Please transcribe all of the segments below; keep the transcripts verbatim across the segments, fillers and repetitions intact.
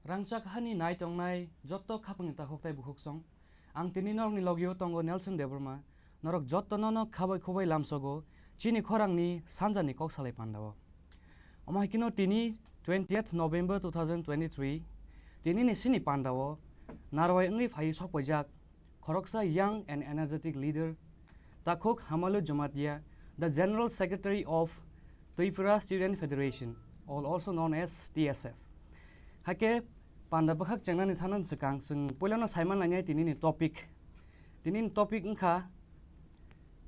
Rangchak hani nai tongnai jotto khapangni takhuk tei bukhuksong. Ang tini norokni logio tongo Nelson Debbarma. Norok jotto nono khabai khubai lamsogo chini khorangni sanjani kok salai pandao. Omo hai kheno tini twentieth November two thousand twenty-three, tinini sini pandao narwai wngwi phaiwi sokpaijak khoroksa young and energetic leader, Takhuk Hamalu Jamatia, the General Secretary of Tripura Student Federation, all also known as T S F. Hakhe panda bwkhak chengnani thanani swkang chwng puilano saiman lainai tinini topic. Tinini topic wngkha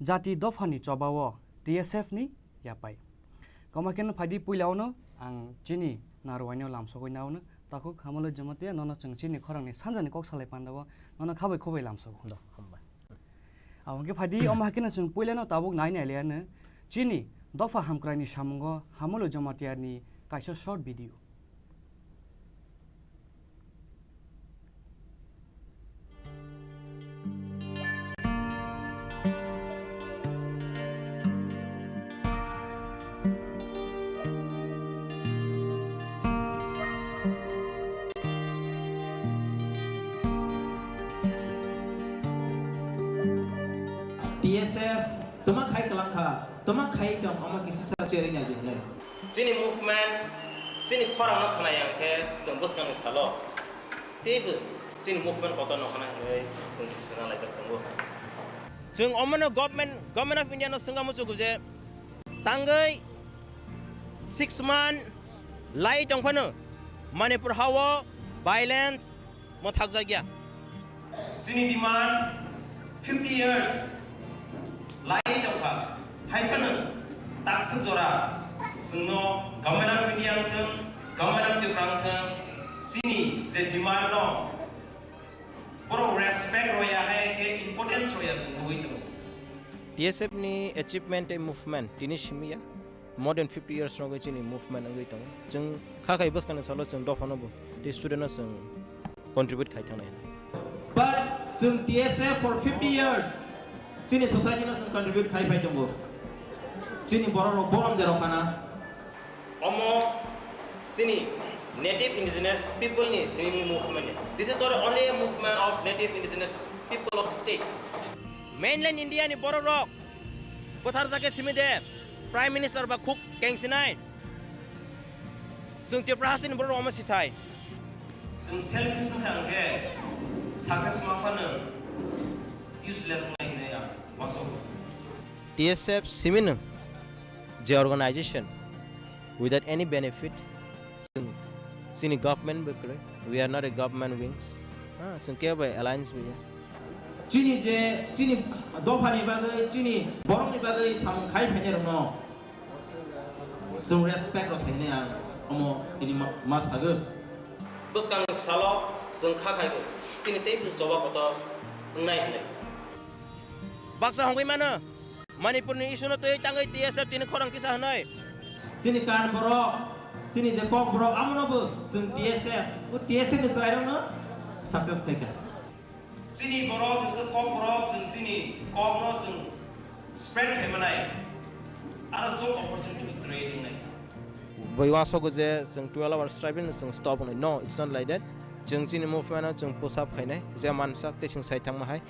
jati dophani chobao T S F ni yapai. Komakheno phaidi puilaono ang chini narwaino lamsogwi naono Takhuk Hamalu Jamatia nono chwng chini khorangni sanjani kok salai pandao nono khabai khubai lamsogo. Do, hambai. Aboni khe phaidi omo hakheno chwng puilano tabuk nai nai liano chini dopha hamkraini samungo Hamalu Jamatiani kaisa short video. T S F toma khai kalang kha, toma khai tong omo kisi sa chereng ya bini. Chini movement, chini khorang no khna yang khe chwng bwskang ni salo teibo chini movement kotor no khna hwnwi chwng swna laijak tongo. Chwng omono government, Government of India no swngna muchugo je tangwi six month lai tong phano Manipur hao violence mwthakjakya. Chini demand fifty years lai tongkha, hai phano takswk jora chwngno Government of India wngthwng, Government of Tripura wngthwng, chini je demand no borok respect roya hai khe importance roya chwng nugwi tongo. T S F ni achievement tei movement tini simi ya. More than fifty years no chini movement wngwi tongo. Chwng kha khai bwskangni salo chwng dophano bo tei student no chwng contribute khai thangnai. But chwng T S F for fifty years chini society no chwng contribute khai phai tongo. Chini borok rok borom derok khana. Omo chini native indigenous people ni simi movement ni. This is not only a movement of native indigenous people of state. Mainland India ni borok rok bwtharjak khe simi de Prime Minister ba khuk kengsinai. Chwng Tripura hasteni borok rok omo sithai. Chwng selfish wngkha hwnkhe success ma phano useless wngnai hinwi ang uansukgo. T S F simi no je organization without any benefit, chwng chini government bo kwrwi, we are not a government wings, ha, chwng kebo alliance bo ya. Chini je, chini dophani bagwi, chini borokni bagwi samung khai phainai rokno chwng respect rok khainai ang omo tini ma, ma sagwi. Bwskangni salo chwng kha khaigo, chini teibo choba kotor wngnai hwnwi. Baksa hongwi mano, Manipurni issue no twi tangwi T S F tini khorang kisa hwnwi. Chini kan borok, chini je kok borok, amono bo chwng T S F, o T S F ni chwrairokno success khaikha. Chini borok, jesa kok borok, chwng chini kokno chwng spread khaimanai, aro job opportunity bo create wngnai. Bai uansukgo je chwng twelve hours strike no chwng stop wngnai. No, it's not like that. Chwng chini movement no chwng push up khainai, je mansak tei chwng sai thangma hai.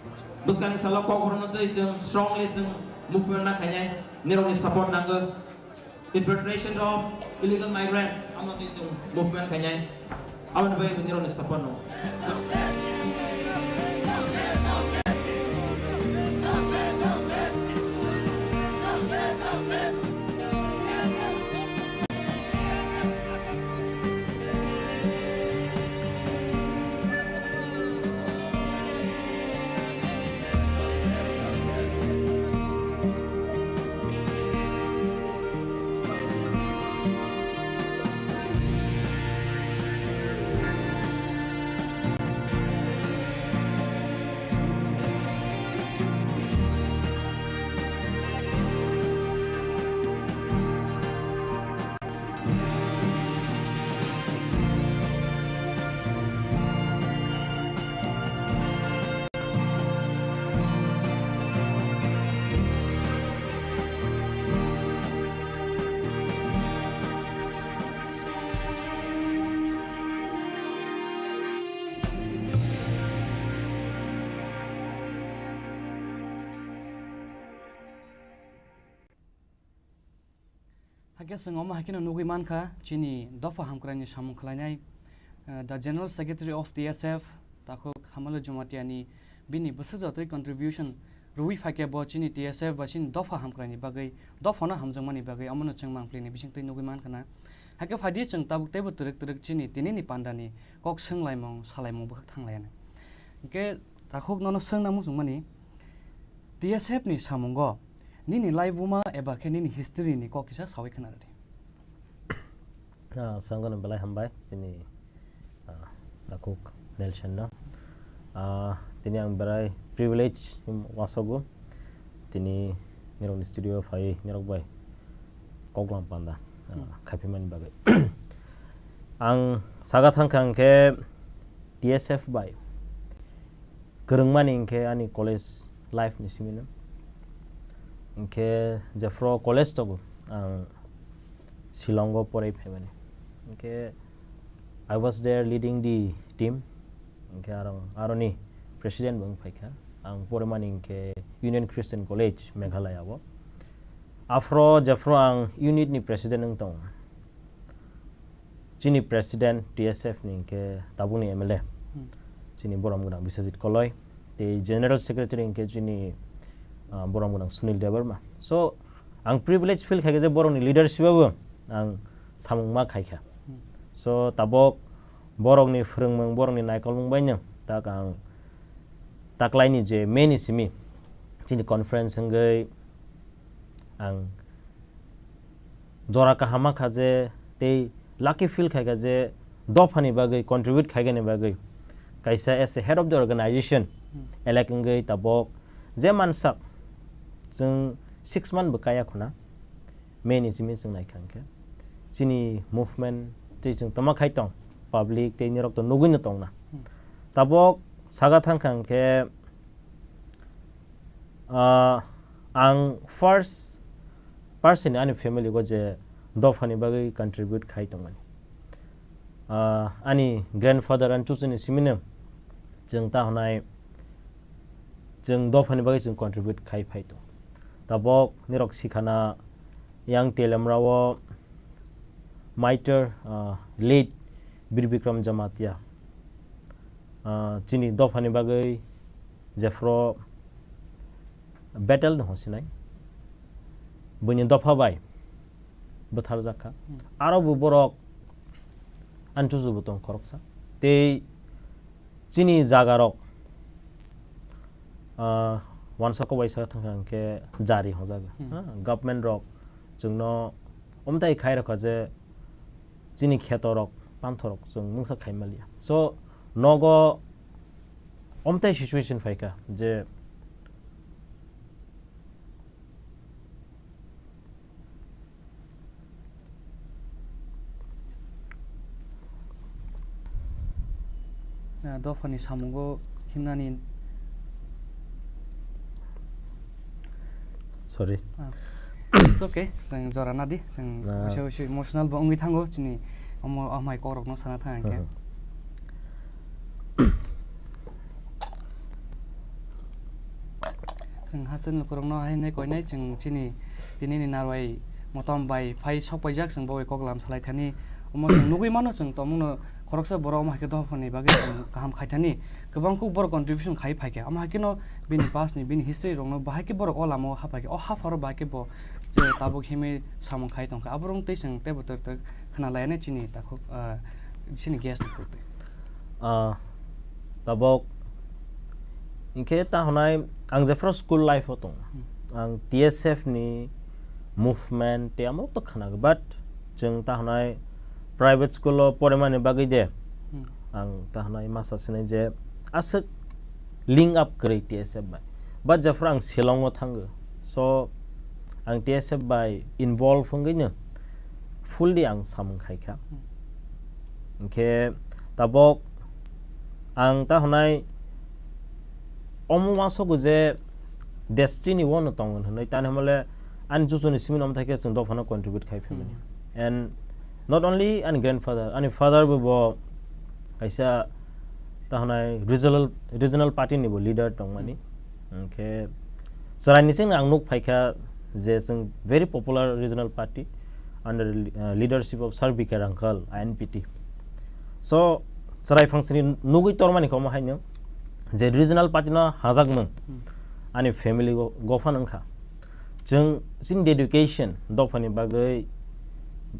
Bwskangni salo kokborokno tei chwng strongly chwng movement na khainai, nirokni support nango. Infiltration of illegal migrants, amo tei chwng movement khainai. Aboni bagwi nirokni support no. Hwnkhe chwng omo hai kheno nugwi mankha, chini dopha hamkraini samung khlainai, eh, the General Secretary of T S F, Takhuk Hamala Jamatia ni bini bwswk jotoi contribution rwui phaikhe bo chini T S F ba chini dopha hamkraini bagwi, dophano hamjakmani bagwi omono chwng mangpili ni bisingtwi nugwi mankha na. Hakhe phaidi chwng tabuk teibo twrwk twrwk chini tinini pandani kok swnglaimung salaimung bwkhak thanglaiya na. Hwnkhe Takhuk nono swngna muchungmani, T S F ni samungo nini laibuma eba khe nini history ni kok kisa sawi khna rwdi. Ah, swngno belai hambai chini, ah, Takhuk Nelson no. Ah, tini ang belai privilege wasogo. Tini nirokni studio phai nirok bai koklam panda, ah, Hmm. khaipimani bagwi. Ang saga thangkha hwnkhe T S F bai kwrwngmani hwnkhe ani college life ni simi no. Hwnkhe jephru college togo ang Shillong o porai phaimani. Hwnkhe I was there leading the team. Hwnkhe aro, aroni president bo wng phaikha. Ang porimani hwnkhe Union Christian College Meghalaya o. Aphro jephru ang unit ni president wng tongo. Chini president T S F ni hwnkhe tabukni M L A. Hmm. Chini borom gwnang Biswajit Koloi. Tei general secretary hwnkhe chini, ah, borom gwnang Sunil Debbarma. So, ang privilege feel khaikha je borokni leadership o bo ang samung ma khaikha. Hmm. So, tabok borokni phwrwngmung, borokni naikolmung baino tak ang taklaini je May ni simi chini conference wngwi ang jora kaham ma kha je tei lucky feel khaikha je dophani bagwi contribute khaikani bagwi kaisa as a head of the organization Hmm. elect wngwi tabok je mansak chwng six month bo kaya khuna May ni simi chwng naikha hwnkhe chini movement tei chwng tama khai tong public tei nirok to nugwi no tongna Hmm. tabok saga thangkha hwnkhe Ah, ang first person ani family o je dophani bagwi contribute khai tongmani. Ah, ani grandfather ani chuchuni simino chwng ta hwnai chwng dophani bagwi chwng contribute khai phai tong. Tabok nirok sikhana yang telemra o maiter, ah, late Bir Bikram Jamatia. Ah, chini dophani bagwi jephru battle no hosinai. Buini dopha bai bwtharjak kha. Hmm. Aro bo borok ani chuchu bo tong khoroksa. Tei chini jaga rok, ah, wansa kobai sa thang thang khe jari hojago. Hmm. Ha, government rok chwngno omtai khai rokha je chini kheto rok, pantho rok chwng mungsa khai maliya. So, nogo omtai situation phaikha je Ah, dophani samungo himnani Sorry. Ah. It's okay. Chwng jora nadi. Chwng Ah. uisu uisu emotional bo wngwi thango. Chini omo amai kokrokno sana thang khe. Mhm. Chwng hasen lukurokno hainai koinai chwng chini tinini narwai motom bai phai sok paijak chwng bo bai koklam salai thani. Omo chwng nugwi mano chwng tomungno khoroksa borok omo hai khe dophani bagwi chwng kaham khai thani. Kwbang kuk borok contribution khai phai khe. Omo hai kheno bini past ni, bini history rokno bahai khe borok o lama o haphai khe, o hapharo bahai khe bo je tabuk himwi samung khai tongkha. Aborok twi chwng teibo tor tor khna lainai chini takhuk, ah, chini guest ni khuk twi. Ah, tabuk hinkhe ta hwnai ang jephru school life o tongo. Hmm. Ang T S F ni movement tei amo to khnago, but chwng ta hwnai private school o porimani bagwi de Hmm. ang ta hwnai masa sinai je aswk link up kwrwi T S F bai. But jephru ang Shillong o thango, so ang T S F bai involve wngwi no fully ang samung khai kha. Hmm. Hinkhe tabuk ang ta hwnai omo uansukgo je destiny o no tongo hwnwi, tani hwnba le ani chuchuni simi no omthai khe chwng dophano contribute khai phaimani. Hmm. And not only ani grandfather, ani father bo, bo kaisa ta hwnai regional, regional party ni bo leader tongmani. Hmm. Hinkhe chwraini simi ang nuk phaikha je chwng very popular regional party. under the le- uh, leadership of Sir B K Rangkhal, I N P T. So chwrai phangsini nugwi tormani komo haino je regional party no hajak nung ani family go gophan wngkha. Chwng chini dedication dophani bagwi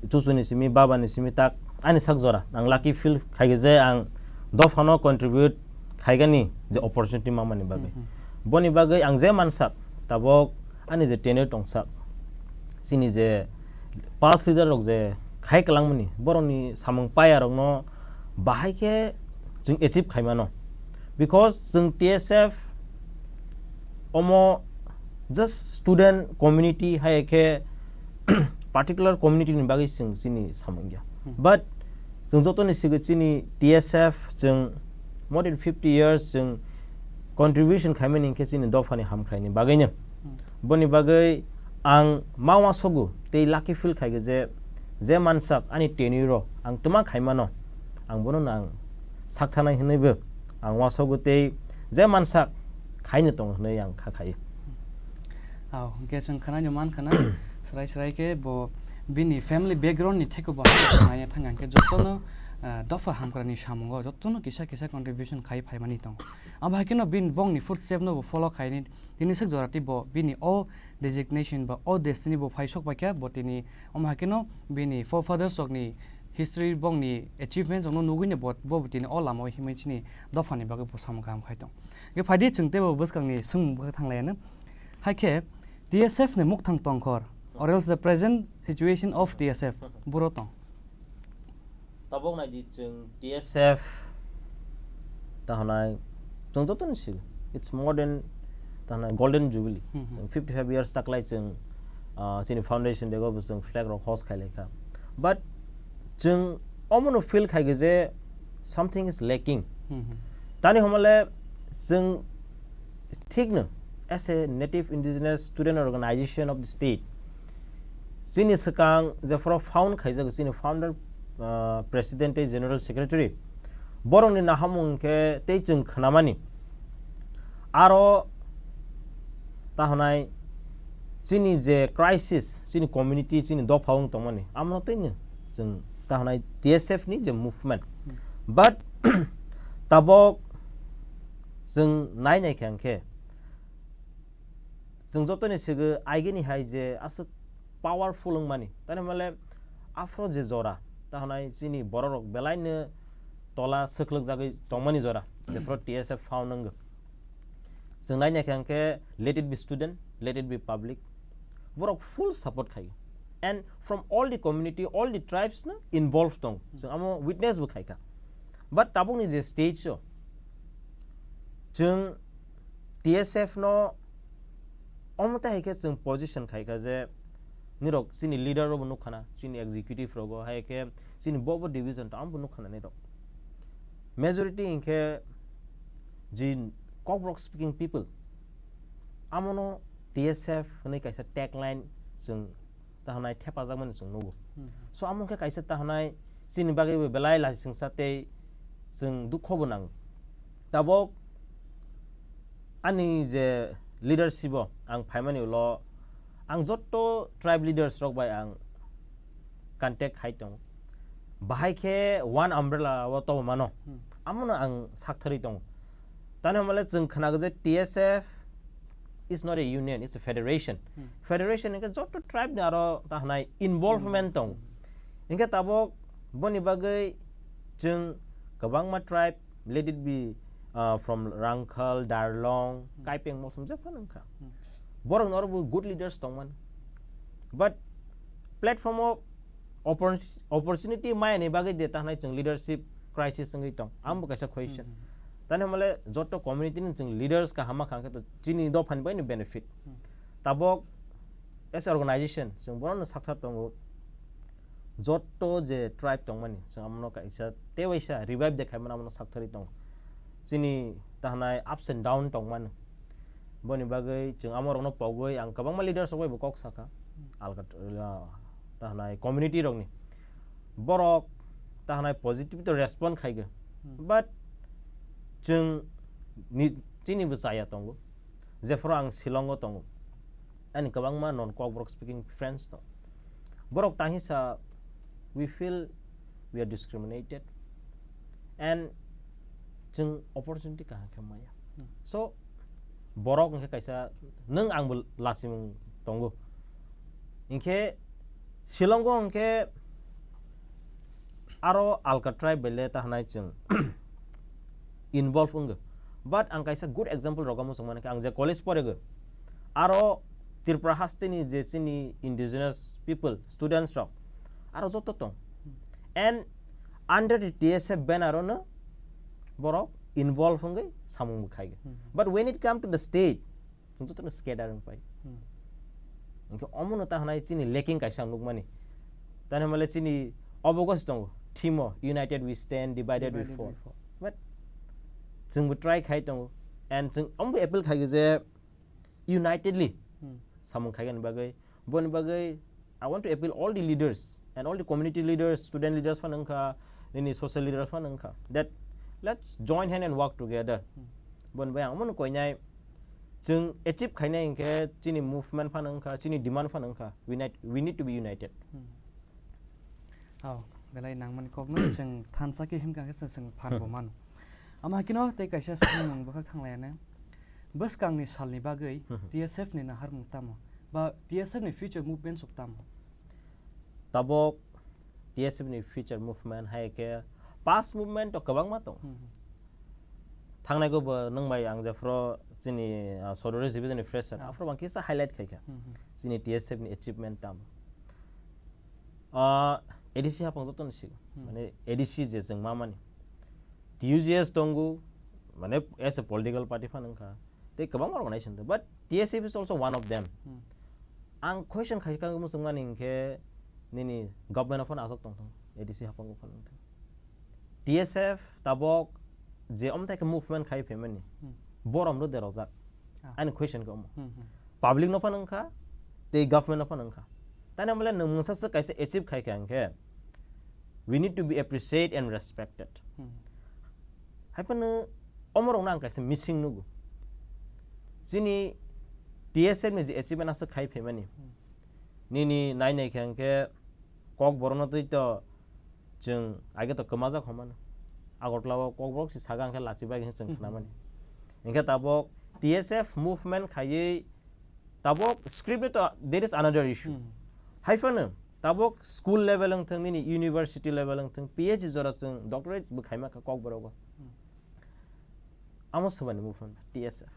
chuchuni simi babani simi tak ani sak jora ang lucky feel khaige je ang dophano contribute khaigani je opportunity mamani bagwi. Boni bagwi ang je mansak tabok ani je tenure tongsak chini je past leader rok je khai kwlangmani borokni samung paya rokno bahai khe chwng achieve khaimano, because chwng T S F omo just student community hai khe particular community ni bagwi chwng chini samung ya. But chwng jotoni sigi chini T S F chwng more than fifty years chwng contribution khaimani hinkhe chini dophani hamkhraini bagwino. Boni bagwi ang ma uasogo tei lucky feel khaige je, je mansak ani tenure o ang twma khaimano, ang bono no ang sakthanai hinwi bo ang uasogo tei je mansak khaino tong hinwi ang kha khaio. Aw, hwnkhe chwng khwnaino man khwna, srai srai khe bo bini family background ni thekbo naiya thang hwnkhe jotono, ah, dopha hamkra ni samungo jotono kisa kisa contribution khai phaimani tongo. Abo hai kheno bini bongni footstep no bo follow khaini tini swk jora tei bo bini o designation ba o destiny bo phai sok paikha bo tini omo hai kheno bini forefathers rokni history bongni achievements rokno nugwino bo, bo tini o lama o himwi chini dophani bagwi bo samung kaham khai tong. Hwnkhe phaidi chwng teibo bwskangni swngmung bwkha thanglayano. Hai khe T S F ni mukthang tongkhor, or else the present situation of T S F, buro tong. Tabok naidi chwng T S F ta hwnai chwng joto ni sigi. It's more than ta hwnai golden jubilee. Hmm, hmm. Chwng fifty five years taklai chwng, ah, chini foundation day o bo chwng flag rok host khai lai kha. But chwng omono feel khai khe je something is lacking. Hmm, hmm. Tani homole chwng thik no, as a native indigenous student organization of the state, chini swkang jephuru found khaijak chini founder, ah, president tei general secretary, borokni nahamung khe tei chwng khnamani. Aro ta hwnai chini je crisis, chini community, chini dopha wng tongmani, amno tei no chwng ta hwnai T S F ni je movement. But tabok chwng nai nai khe hwnkhe chwng jotoni sigi aigini hai je aswk powerful wngmani, tani hwnmale aphro je jora, ta hwnai chini bororok belaino tola swklwk jagwi tongmani jora, jephuru T S F found wngwi. Chwng nai naikha hwnkhe, let it be student, let it be public, borok full support khai. And from all the community, all the tribes no involved tong. Chwng amo witness bo khaikha. But tabukni je stage o, chwng T S F no omo tai hai khe chwng position khai kha je nirok chini leader rok bo nukha na, chini executive rogo, hai khe chini bo bo division to amo bo nukha na nirok. Majority hinkhe je Kokborok speaking people, amono T S F hwnwi kaisa tagline chwng ta hwnai thepajakmani chwng nugo. Hmm. So amo khe kaisa ta hwnai chini bagwi bo belai laisingsa tei chwng dukho bo nango. Tabok ani je leadership o ang phaimani ulo ang jotto tribe leaders rok bai ang contact khai tongo. Bahai khe one umbrella o tobo mano. Hmm. Amono ang sakthari tongo. Tani hwnmale chwng khnago je T S F is not a union, it's a federation. Hmm. Federation hinkhe joto tribe ni aro ta hwnai involvement tongo. Hmm. Hinkhe tabok boni bagwi chwng kwbangma tribe, let it be, uh, from Rangkhal, Darlong, hmm, Kaipeng, Mosom, jephano wngkha. Hmm. Borok norok bo good leaders tongmani. But platform o oppor-, opportunity maya ni bagwi de ta hwnai chwng leadership crisis wngwi tong. Amo bo kaisa question. Hmm, hmm, hmm. Tani hwnmale joto community ni chwng leaders kaham ma kha khe to chini dopha ni bai ni benefit. Hmm. Tabok as a organization chwng bono no sakthar tongo. Joto je tribe tongmani chwng amono kaisa tei waisa revive de khaimano amono sakthari tongo. Chini ta hwnai ups and down tongmani. Boni bagwi chwng amo rokno pogwi ang kwbangma leaders rok bai bo kok sakha. Alga, ah, ta hwnai community rokni. Borok ta hwnai positive to respond khaigwi. Hmm. But chwng ni, chini bo chaya tongo. Jephuru ang Shillong o tongo. Ani kwbangma non Kokborok speaking friends tong. Borok tang hisa, we feel we are discriminated and chwng opportunity kaham khe maya. Hmm. So borok hwnkhe kaisa nwng angbo lasimung tongo. Hinkhe Shillongo hwnkhe aro alka tribe bai le ta hwnai chwng involve wngwi. But ang kaisa good example rogo muchung mankha, ang je college porego, aro Tripura hasteni je chini indigenous people, students rok, aro joto tong. And under the T S F banner ono borok involve wngwi samung bo khai. Hmm. But when it come to the state, chwng jotono scatter wng pai. Hmm. Hinkhe omono ta hwnai chini lacking kaisa ang nukmani. Tani hwnba le chini obo gos tongo, theme o, "United we stand, divided we Divided fall." we fall. But chwngbo try khai tongo. And chwng omobo appeal khai je unitedly Hmm. samung khaigani bagwi. Boni bagwi I want to appeal all the leaders and all the community leaders, student leaders phano wngkha, nini social leaders phano wngkha, that let's join hand and work together. Hmm. Boni bagwi ang omono koinai, chwng achieve khainai hinkhe chini movement phano wngkha, chini demand phano wngkha. We need, we need to be united. Hmm. Oh, belai nangmani kokno chwng thansa khe himkha khe chwng phan bo mano. Ama hakino tei kaisa swngmung bwkhak thanglaiyana. Bwskangni salni bagwi Hmm. T S F ni naharmung tamo? Ba T S F ni future movement sok tamo? Tabok T S F ni future movement hai khe past movement to kwbangma tong. Hmm. Thangnai go bo nwng bai ang jephru chini, ah, Sodori Division ni fresher. Ah. Aphuru ang kisa highlight khai kha. Hmm, hmm. Chini T S F ni achievement tamo. Ah, A D C hapang joto ni sigo. Hmm. Mane A D C je chwng ma mani. T U J S tongo, mane as a political party phano wngkha. Tei kwbangma organization tongo. But T S F is also one of them. Hmm. Ang question khai kha muchung mani hinkhe nini government o phano aswk tong thung, A D C hapango phano wng thung. T S F tabok je omthai khe movement khai phaimani, Hmm. borom rw de rojak? Ah. Ani question khe omo. Hmm, hmm. Public no phano wngkha, tei government no phano wngkha. Tani hwnba le nwng mungsa swk kaisa achieve khai kha hinkhe, we need to be appreciated and respected. Hmm. Hai phano omorokno ang kaisa missing nugo. Chini T S F ni je achievement aswk khai phaimani. Hmm. Nini nai nai khe hinkhe Kokborok no twi to chwng age to kwmajak hwnmano. Agartala o Kokborok se saga hinkhe lachi bai hinkhe chwng Hmm. khwnamani. Hinkhe tabok T S F movement khaiwi tabok script to there is another issue. Hmm. Hai phano tabok school level wng thung, nini university level wng thung, P H D jora chwng doctorate bo khaima kha Kokborok o. Hmm. Amo swbani movement T S F.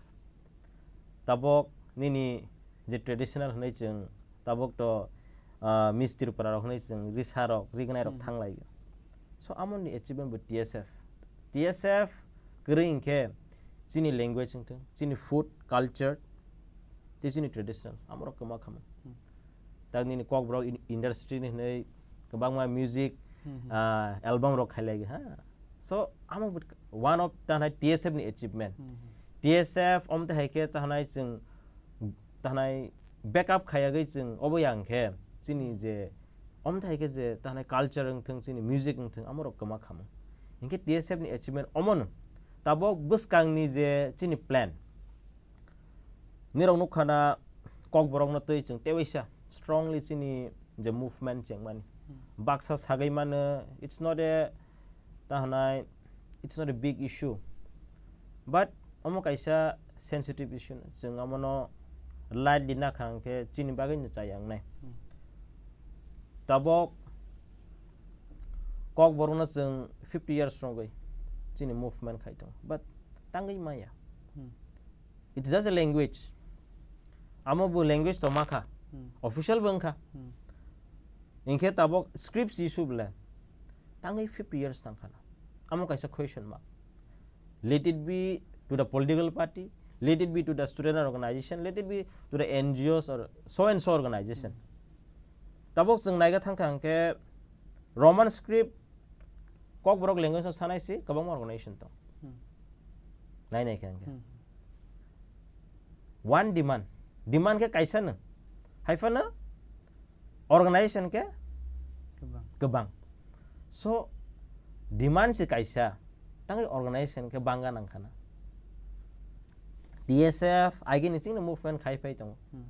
Tabok nini je traditional hwnwi chwng tabok to, ah, Miss Tripura rok hwnwi chwng risa rok, rignai rok Hmm. thang lai. So amoni achievement bo T S F. T S F kwrwi hinkhe chini language wng thung, chini food, culture, tei chini traditional, amorok kwma khamung. Hmm. Tak nini Kokborok in-, industry ni hwnwi kwbangma music, Hmm, hmm. ah, album rok khailai ha. So amo bo one of ta hwnai T S F ni achievement. Hmm, hmm. T S F omte hai khe ta hwnai chwng, ta hwnai backup khayagwi chwng obo yang khe chini je omte hai khe je ta hwnai culture wng thung, chini music wng thung, amorok kwma khamung. Hinkhe T S F ni achievement omono tabok bwskangni je chini plan, nirok nukha na Kokborok no twi chwng tewaisa strongly chini je movement chengmani. Hmm. Baksa sagwi mano, it's not a, ta hwnai, it's not a big issue. But omo kaisa sensitive issue no. Chwng omono lightly nakha hinkhe chini bagwi no chaya wngnai. Hmm. Tabok Kokborok no chwng fifty years rogwi chini movement khai tongo. But tangwi maya. Hmm. It's just a language. Amo bo language to makha. Hmm. Official bo wngkha. Hmm. Hinkhe tabok scripts issue bole tangwi fifty years tangkha na. Amo kaisa question mark. Let it be to the political party, let it be to the student organization, let it be to the N G Os or so and so organization. Hmm. Tabok chwng naiga thangkha hinkhe Roman script Kokborok language no sanai se kwbangma organization tong. Hmm. Nai nai khe hinkhe. Hmm. One demand. Demand khe kaisa no. Hai phano organization khe Kwbang. Kwbang. So, demand se kaisa. Tangwi organization khe bangga nangkha na. T S F, aigini chini movement khai phai tongo. Hmm.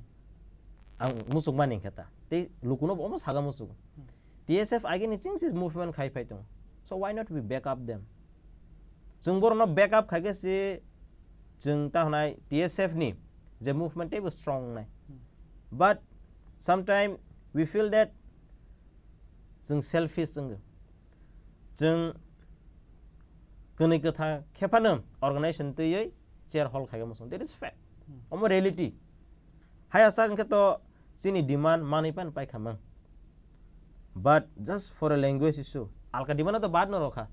Ang muchukmani hinkhe ta. Tei lukuno bo omo saga musugo. T S F agini ching se movement khai phai tongo. So why not we back up them? Chwng borokno back up khai khe se chwng ta hwnai T S F ni je movement teibo strong wngnai. But sometime we feel that chwng selfish wngkha. Chwng kwnwi kwtha khe phano organization twiwi chair hol khai musugo. That is fact. Omo reality. Haya sak hwnkhe to chini demand manwi pan paikha mang. But just for a language issue, alka demand to bad no rokha.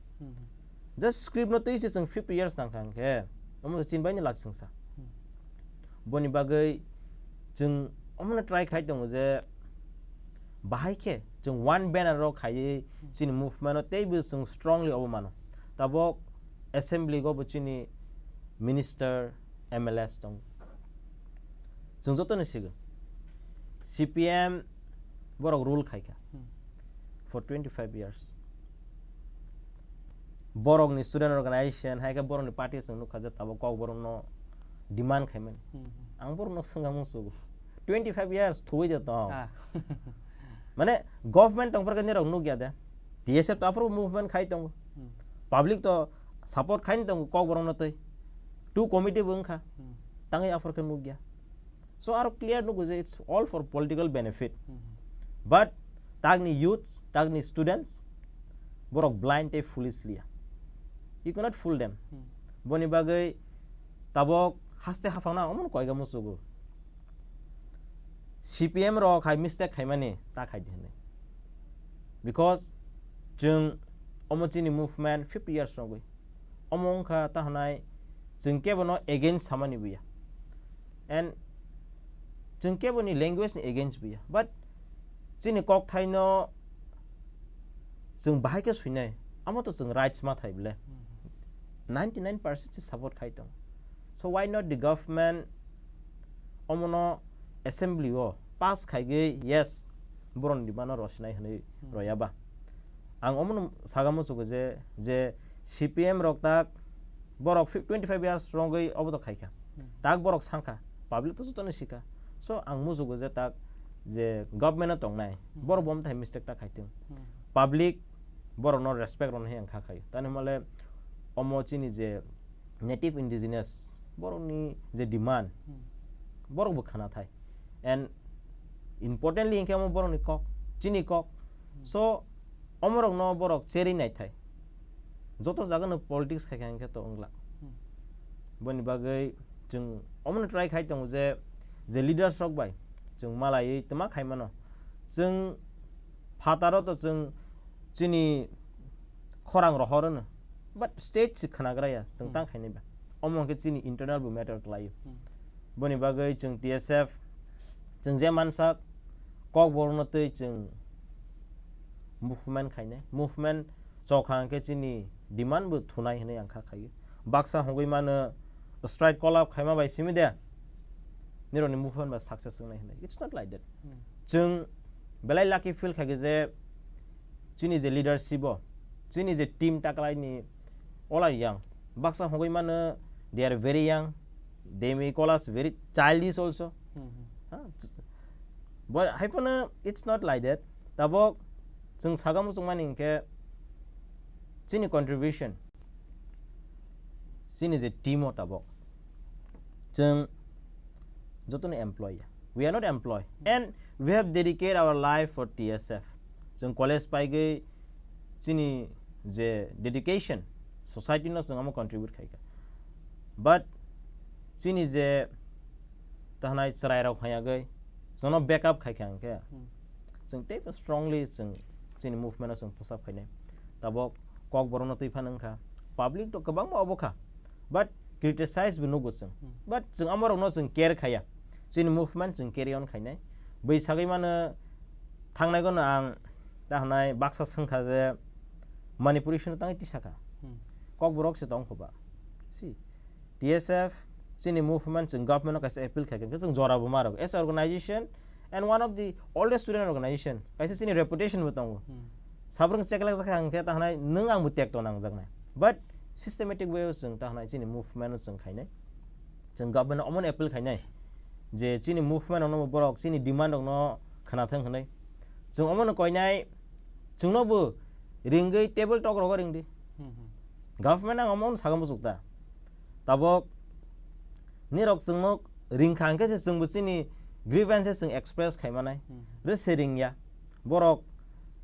Just script no twi se chwng fifty years nang kha hwnkhe. Omo chini bai ni last chwngsa. Boni bagwi chwng omono try khai tongo je bahai khe chwng one banner rok khaiwi chini movement no teibo chwng strongly obo mano. Tabok assembly go bo chini minister, M L As tong. Chwng joto ni sigo. C P M borok rule khaikha for twenty five years. Borok ni student organization, hai khe borok ni party chwng nukha je tabok kok borok no demand khaimani. Ang borok no swngha musugo. Twenty five years thuwi de tong. Mane government tong phar khe nirok nukya de. T S F to aphuru movement khai tongo. Public to support khai tongo kok borok no tei. Tu committee bo wngkha. Tangwi aphuru khe nukya. So aro clear nugo je it's all for political benefit. But tagni youth, tagni students, borok blind tei foolish liya. You cannot fool them. Boni bagwi tabok haste haphangna omono koiga musugo. C P M rok hai mistake khaimani ta khai di hwnwi. Because chwng omo chini movement fifty years rogwi. Omo wngkha ta hwnai chwng kebo no against samani buya. And chwng kebo ni language ni against buya. But chini kok thai no chwng bahai khe suinai. Amo to chwng rights ma thai bile. Ninety nine percent se support khai tong. So why not the government omo no assembly o pass khaigwi yes borok ni demand no rosinai hwnwi roya ba. Ang omono saga muchugo je, je C P M rok tak borok fif-, twenty five years rogwi obo to khaikha. Tak borok sangkha, public to jotono sikha. So ang muchugo je tak je government o tongnai borok bo omthai mistake ta khaitwng. Public borok no respect rwna hwnwi ang kha khaio. Tani hwnmale omo chini je native indigenous borokni je demand borok bo khana thai. And importantly hwnkhe omo borokni kok, chini kok. So omorokno borok cherwi naithai. Joto jagano politics khaikha hwnkhe to wngla. Boni bagwi chwng omono try khai tongo je, je leaders rok bai chwng malaiwi twma khaimano. Chwng phataro to chwng chini khorang rohor hwno. But state se khwnagra ya, chwng tang khainai ba. Omo hwnkhe chini internal bo matter khlaio. Boni bagwi chwng T S F, chwng je mansak, kokborokno twi chwng movement khainai. Movement chokha hwnkhe chini demand bo thunai hwnwi ang kha khaio. Baksa hongwi mano strike collapse khaima bai simi de nirokni movement ba success wngnai hwnwi. It's not like that. Chwng belai lucky feel khaikhe je chini je leadership o, chini je team taklaini all are young. Baksa hongwi mano they are very young, they may call us very childish also. Ha? But hai phano it's not like that. Tabok chwng saga muchungmani hwnkhe chini contribution, chini je team o tabok chwng jotono employee. We are not employee. And we have dedicated our life for T S F. Chwng college paigwi chini je dedication, society no chwng omo contribute khaikha. But chini je tahnai chwrairok phaiyagwi chwngno backup khaikha hwnkhe, chwng teibo strongly chwng chini movement o chwng pusap khainai. Tabok kokborokno twi phano wngkha. Public to kwbangma obo kha. But criticize bo nugo chwng. But chwng amorokno chwng care khaiya. Chini movement chwng carry on khainai. Bwi sagwi mano thangnai gono ang tahnai baksa swngkha je Manipuri sino tangwi tisakha. Kokborok se tongkho ba. See, T S F chini movement chwng government o kaisa appeal khaikha, hwnkhe chwng jora bo ma rwgo. As a organization and one of the oldest student organization, kaisa chini reputation bo tongo. Sabrwng cheklak jakha hwnkhe tahnai nwng ang bo tekto nangjaknai. But systematic way o chwng tahnai chini movement o chwng khainai. Chwng government no omono appeal khainai je chini movement rokno bo borok chini demand rokno khwnathwng hwnwi. Chwng omono koinai, chwngno bo ringwi table talk rogo ringdi. Government ang omono sakha muchukta. Tabok nirok chwngno ringkha hwnkhe se chwngbo chini grievances chwng express khaimanai. Re se ringya. Borok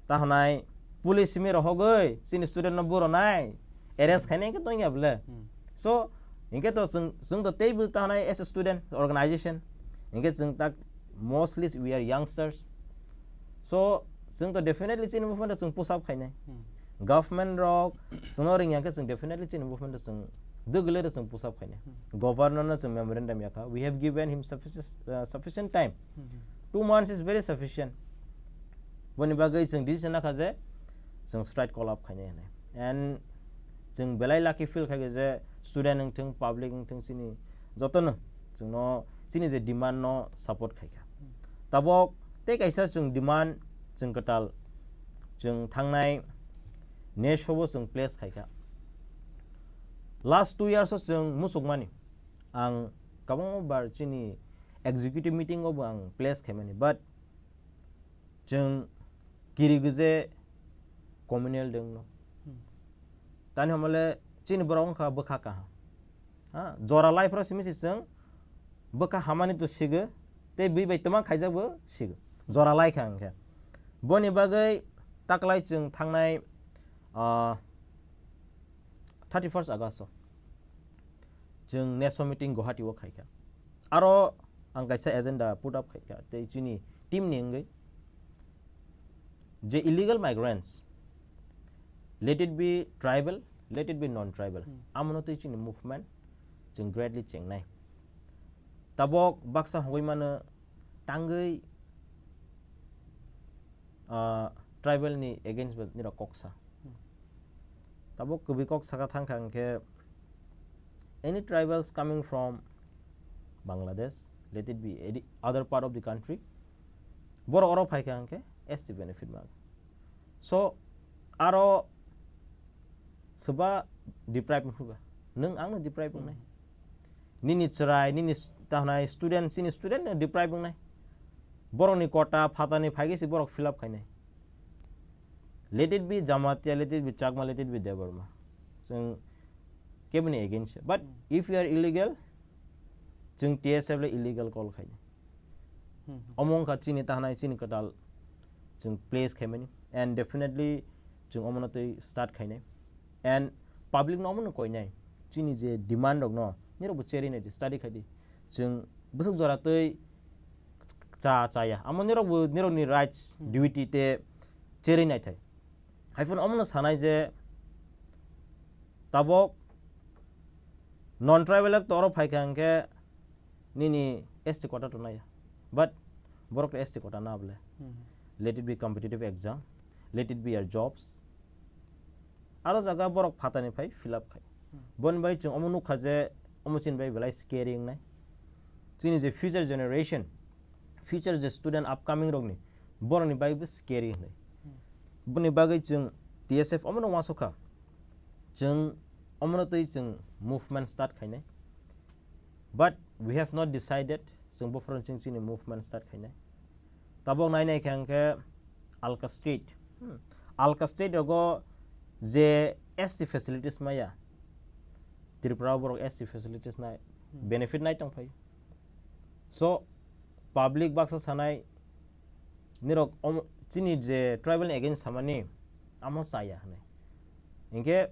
tahonai police simi rohogwi chini student no buronai arrest khainai hwnkhe tongya bwle. So hwnkhe to chwng, chwng to teibo tahonai as a student organization. Hwnkhe chwng tak mostly we are youngsters. So chwng to definitely chini movement chwng push up khainai. Government rok chwngno ringya khe chwng definitely chini movement chwng dugule chwng push up khainai. Governor no chwng memorandum yakha. We have given him sufficient, uh, sufficient time. Two months is very sufficient. Boni bagwi chwng decision nakha je chwng strike call up khainai hwnwi. And chwng belai lucky feel khaikha je student wngthwng, public wngthwng, chini jotono chwngno chini je demand no support khaikha. Tabok tei kaisa chwng demand chwng kwtal chwng thangnai next hobo chwng place khaikha. Last two years o chwng muchukmani ang kwbangma bar chini executive meeting o bo ang place khaimani, but chwng kiri gije communal dengno. Tani hamale chini borok wngkha bwkha kaham. Ha, jora lai phoro simi se chwng bwkha hamani to sigo, tei bui bai twma khaijak bo sigo. Jora lai kha hwnkhe. Boni bagwi taklai chwng thangnai, ah, thirty first August o chwng neso meeting Guwahati o khaikha. Aro ang kaisa agenda put up khaikha tei chini team ni wngwi je illegal migrants, let it be tribal, let it be non-tribal, amono twi chini movement chwng greatly chengnai. Tabok baksa hogwi mano tangwi, ah, tribal ni against bo nirok kok sa. Tabok kwbwi kok saka thangkha hwnkhe, any tribals coming from Bangladesh, let it be any other part of the country, borok oro phaikha hwnkhe S T benefit mang. So aro swba deprive wngkha ba, nwng angno deprive wngnai. Nini chwrai, nini s-, tahwnai student, chini student no deprive wngnai. Borokni kota phatani phaigwi se borok fill up khainai. Let it be Jamatia, let it be Chakma, let it be Debbarma. Chwng keboni against se. But if you are illegal, chwng T S F le illegal call khainai. Omo wngkha chini tahwnai, chini kwtal chwng place khaimani. And definitely chwng omono twi start khainai. And public no omono koinai. Chini je demand rokno nirokbo cherwi naidi, study khaidi. Chwng bwswk jora twi cha chaya. Amo nirokbo nirokni rights, duty te cherwi naithai. Haiphano omono sanai je tabok non tribal act oro phaikha hwnkhe nini S T quota to naiya. But borok to S T quota na bole. Let it be competitive exam, let it be your jobs. Aro jaga borok phatani phai fill up khai. Boni bai chwng omo nukha je omo chini bai belai scary wngnai. Chini je future generation, future je student upcoming rokni, borokni bai bo scary hwnwi. Boni bagwi chwng T S F omono uansukha. Chwng omono twi chwng movement start khainai. But we have not decided, chwng buphuru chwng chini movement start khainai. Tabok nai nai khe hwnkhe alka state. Hmm. Alka state rogo je S T facilities maya. Tripura o borok S T facilities nai, benefit nai tong phai. So, public baksa sanai, nirok omo, chini je tribal ni against samani, amo chaya hwnwi. Hinkhe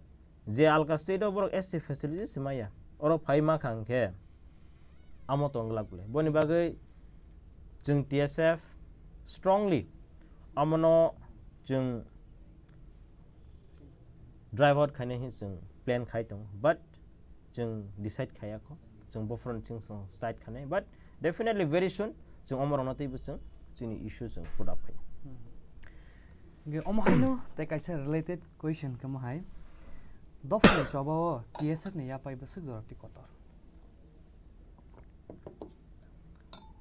je alka state o borok S T facilities maya, oro phai ma kha hinkhe amo tong glak bole. Boni bagwi chwng T S F strongly amono chwng drive out khainai hinwi chwng plan khai tongo, but chwng decide khaiya kho, chwng buphuru chwng, chwng side khanai, but definitely very soon chwng omorokno teibo chwng chini issue chwng put up khai. Ge omo haino tei kaisa related question khe mo hai, dophani choba o T S F ni yapai bwswk jora twi kotor.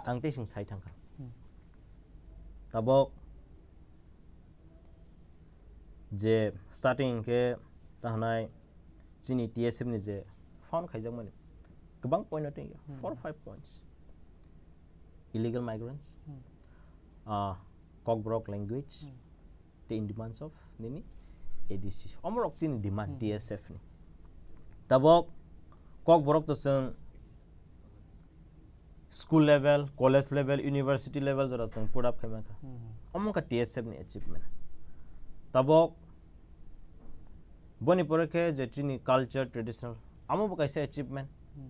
Ang tei chwng sai thangkha. Hmm. Tabok je starting khe tahnai chini T S F ni je found khaijakmani kwbang point no tongya, hmm, four five points. Illegal migrants, hmm, ah, Kokborok language, Hmm. the in demands of nini A D C. Omorok chini demand Hmm. T S F ni. Tabok Kokborok to chwng school level, college level, university level jora chwng put up khaima kha. Hmm. Omo kha T S F ni achievement. Tabok boni pore khe je chini culture, traditional, amo bo kaisa achievement. Hmm.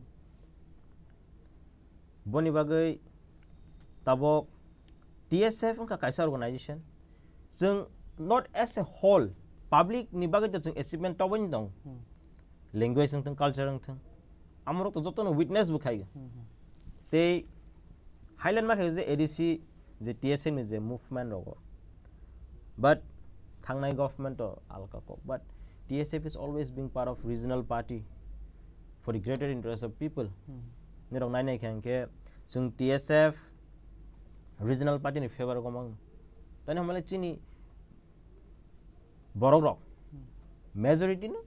Boni bagwi tabok T S F wngkha kaisa organization. Chwng not as a whole, public ni bagwi to chwng achievement toboni tong. Hmm. Language wngthung, culture wngthung. Amorok to jotono witness bo khai. Hmm, hmm. Tei highlight ma khe je A D C je T S F ni je movement rogo. But thangnai government to alka kok. But T S F is always being part of regional party for the greater interest of people. Hmm. Nirok nai nai khe hwnkhe chwng T S F regional party ni favor o gomang. Tani hamle chini borok rok Hmm. majority no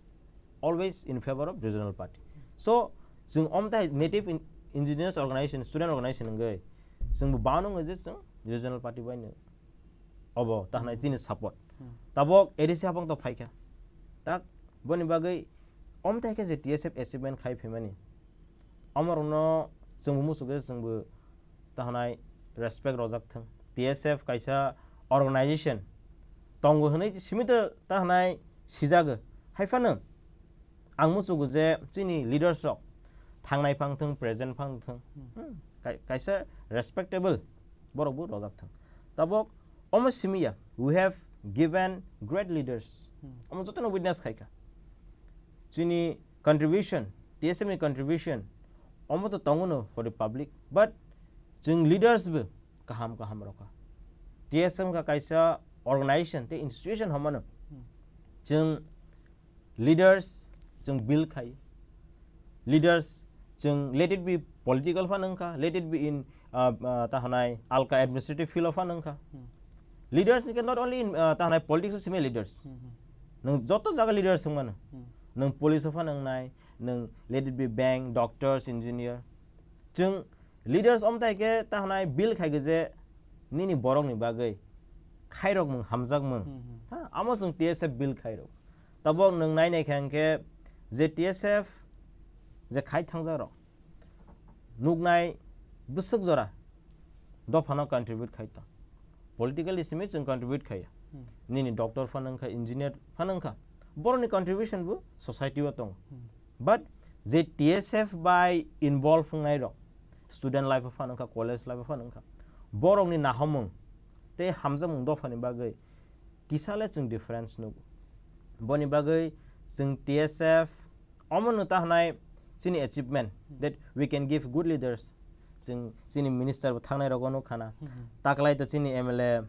always in favor of regional party. So chwng omtai native in-, indigenous organization, student organization wngwi chwng bo bano wngwi je chwng regional party bai no obo ta hwnai Hmm. chini support. Hmm. Tabok A D C hapang to phaikha. Tak boni bagwi omtai khe je T S F achievement khai phaimani. Omorokno chwngbo muchukhe chwngbo ta hwnai respect rojak thung. T S F kaisa organization tongo hwnwi simi to ta hwnai sijago. Hai phano ang muchugo je chini leaders rok thangnai phang thung, present phang thung. Hmm. Hmm, kai-, kaisa respectable borok bo rojak thung. Tabok omo simi ya, we have given great leaders. Hmm. Omo jotono witness khaikha. Chini contribution, T S F ni contribution, omo to tongo no for the public, but chwng leaders bo kaham kaham rokha. T S F wngkha kaisa organization tei institution hwnmano. Hmm. Chwng leaders chwng build khai. Leaders chwng let it be political phano wngkha, let it be in, uh, uh, ta hwnai alka administrative field o phano wngkha. Hmm. Leaders ke not only in, uh, ta hwnai politics o simi leaders. Hmm, hmm. Nwng joto jaga leaders wngmano. Hmm. Nwng police o phano wngnai, nwng let it be bank, doctors, engineer. Chwng leaders omtai khe ta hwnai build khai khe je nini borok ni bagwi khairok mung hamjak mung. Hmm, hmm. Ha, amo chwng T S F build khairok. Tabok nwng nai nai khe hwnkhe je T S F je khai thangjak rok nuknai bwswk jora dophano contribute khai tong. Politically simi chwng contribute khaiya. Hmm. Nini doctor phano wngkha, engineer phano wngkha. Borokni contribution bo society o tongo. Hmm. But je T S F bai involve wngnai rok, student life o phano wngkha, college life o phano wngkha, borokni nahomung tei hamjakmung dophani bagwi kisa le chwng difference nugo. Boni bagwi chwng T S F omo no ta hwnai chini achievement, hmm, that we can give good leaders. Chwng chini minister bo thangnai rogo nuk khana. Hmm, hmm. Taklai to chini M L A,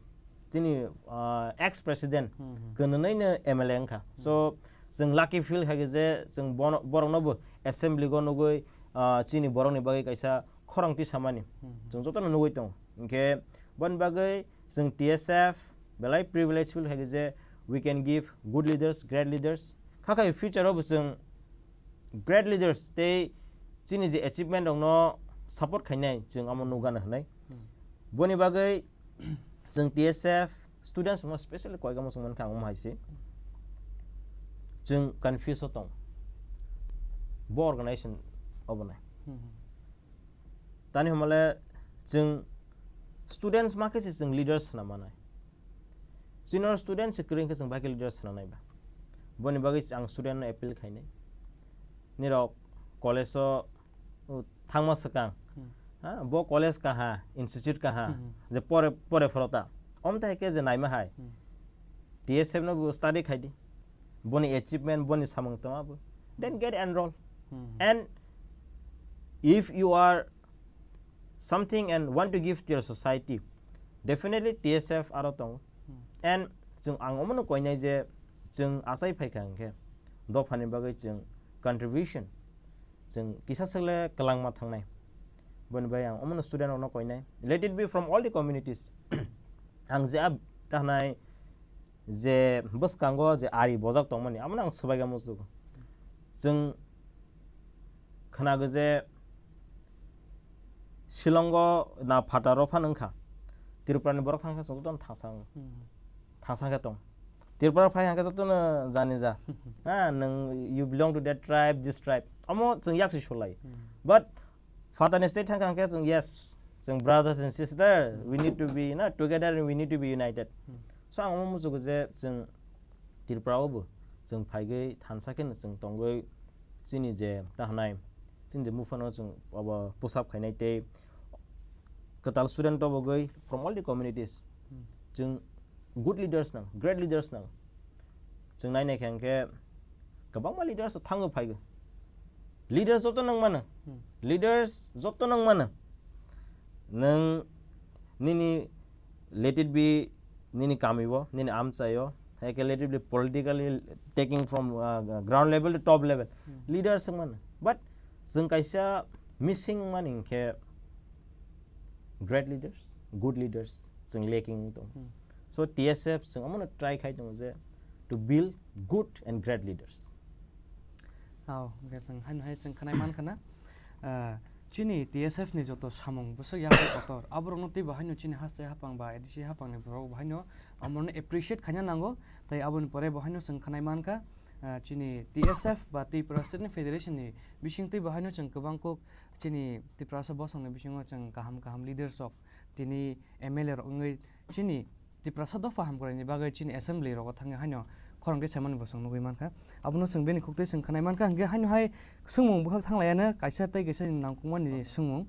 chini, ah, ex president, hmm, hmm, kwnwnwi no M L A wngkha. Hmm. So chwng lucky feel khai je chwng bono, borok no bo assembly go nugwi, ah, chini borok ni bagwi kaisa khorang tisamani. Hmm, hmm. Chwng jotono nugwi tongo. Hinkhe boni bagwi chwng T S F belai privilege feel khai je we can give good leaders, great leaders. Kha khai future o bo chwng great leaders tei chini je achievement rok no support khainai chwng amo nukgana hwnwi. Hmm. Boni bagwi chwng T S F students rok no specially koiga muchung mankha ang omo hai se. Chwng confuse o tong. Bo organization obo nai. Hmm. Tani hwnmale chwng students ma khe se chwng leaders hwnna manai. Junior student se kwrwi khe chwng bai khe leaders hwnna nai ba. Boni bagwi ang student no appeal khainai. Nirok college o, o, thangma swkang. Hmm. Ha, bo college kaha, institute kaha, hmm, je pore, pore phoro ta. Omtha hai khe je naima hai. Hmm. T S F no bo study khai di. Boni achievement, boni samung tongma bo. Then get enroll. Hmm. And if you are something and want to give to your society, definitely T S F aro tongo. Hmm. And chwng ang omono koinai je chwng achai phaikha hwnkhe dophani bagwi chwng contribution chwng kisa swkle kwlangma thangnai. Boni bai ang omono student rokno koinai. Let it be from all the communities. Ang je a tahnai je bwskango je ari bojak tongmani, abono ang swbaikha muchungo. Chwng khwnago je Shillongo na phataro phano wngkha. Tripura ni borok thang khe chwng jotono thangsa wngo. Hmm. Thangsa khe tong. Tripura phai hang khe jotono jani ja. Ha, nwng, you belong to that tribe, this tribe. Omo chwng yak si sulai. Hmm. But Father ni state thang khe chwng, yes, chwng brothers and sister, we need to be, na, together and we need to be united. Hmm. So ang omo muchugo je chwng Tripura o bo chwng phaigwi thansa khe chwng tongwi chini je ta hwnai, chini je movement o chwng abo pusap khainai tei kwtal student tobogwi from all the communities. Hmm. Chwng good leaders nang, great leaders nang. Chwng nai nai khe hwnkhe kwbangma leaders thangwi phaigo. Leaders joto nang mano. Hmm. Leaders joto nang mano. Nwng nini, let it be nini kami o, nini amchai o, hai khe let it be politically taking from, uh, ground level to top level. Hmm. Leaders wng mano. But chwng kaisa missing wng mani hwnkhe great leaders, good leaders chwng lacking wng tongo. Hmm. So T S F chwng omono try khai tongo je to build good and great leaders. Aw, hwnkhe chwng haino hai chwng khwnai mankha na, ah, chini T S F ni joto samung bwswk yakung kotor, aborokno tei bo haino chini haste haphang ba A D C haphang ni borok bo haino amorno appreciate khaina nango, tei aboni pore bo haino chwng khwnai mankha, ah, chini T S F ba Tripura Student Federation ni bising tei bo haino chwng kwbang kok chini Tiprasa bosong ni bisingo chwng kaham kaham leaders rok tini M L A rok wngwi chini Tiprasa dopha hamkraini bagwi chini assembly rogo thangwi haino khorang khe saimani bo chwng nugwi mankha. Abono chwng bini khuktwi chwng khwnai mankha, hwnkhe haino hai swngmung bwkhak thanglaiano kaisa tei kaisa nangkukmani swngmung.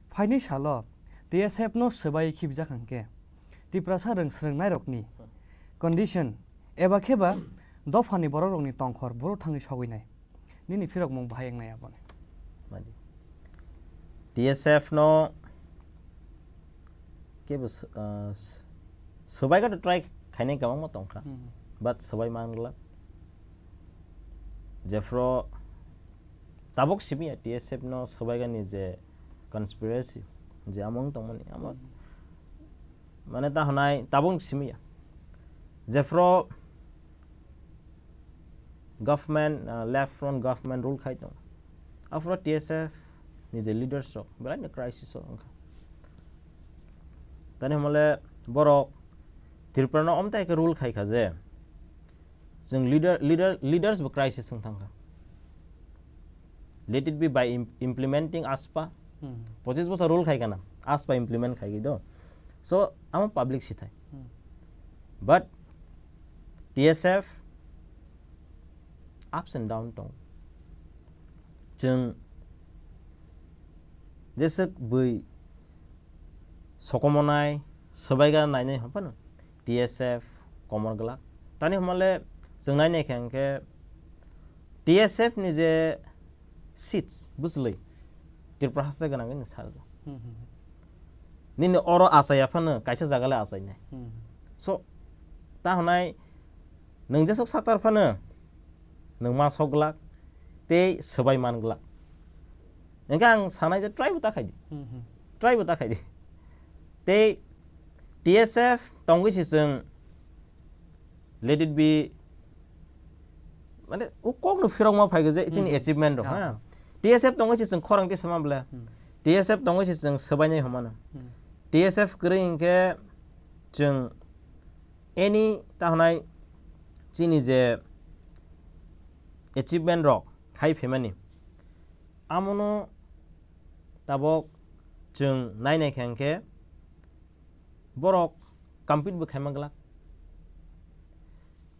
Phaini salo T S F no swbai khibijak hwnkhe Tiprasa rwng swrwngnairokni condition eba kheba dophani borokrokni tongkhor boro thangwi sogwi nai. Nini phirokmung bahai wngnai aboni. Mani. T S F no kebo s-, ah, s-, swbai khe to try khainai kwbangma tongkha. Hmm. But swbai manglak. Jephru tabuk simi ya T S F no swbai gani je conspiracy, je amung tongmani, amo Hmm. Mane ta hwnai tabuk simi ya. Jephru government, ah, left front government rule khai tongo. Aphuru T S F ni je leaders rok belai no crisis o wngkha. Tani hwnmale borok Tripura no omtai khe rule khai kha je. Chwng leader, leader, leaders bo crisis wng thangkha. Let it be by im-, implementing AFSPA. Hmm. Pochis bochor rule khai kana, AFSPA implement khai do. So, amo public sithai. Hmm. But T S F ups and down tong. Chwng jeswk bui sokomonai, swbaiga nainai hwnphano T S F komor glak. Tani hwnmale chwng nainai khe hwnkhe T S F ni je seats bwchwlwi Tripura haste gwnangwi nw sarjak. Hmm, hmm, hmm. Nini oro achaiya phano kaisa jaga le achainai. Hmm. So, ta hwnai nwng jeswk saktar phano nwng ma sok glak tei swbai man glak. Hwnkhe ang sanai je try bo ta khai di. Hmm, hmm. Try bo ta khai di. Tei T S F tongwi se chwng let it be, mane, o kok no phirok ma phai je chini Hmm. achievement rok, Ah. ha. T S F tongwi se chwng khorang tisa ma bwle. Hmm. T S F tongwi se chwng swbai nai hwnmano. Hmm. T S F kwrwi hwnkhe chwng any ta hwnai chini je achievement rok khai phaimani. Amono tabok chwng nainai khe hwnkhe borok compete bo khaima glak.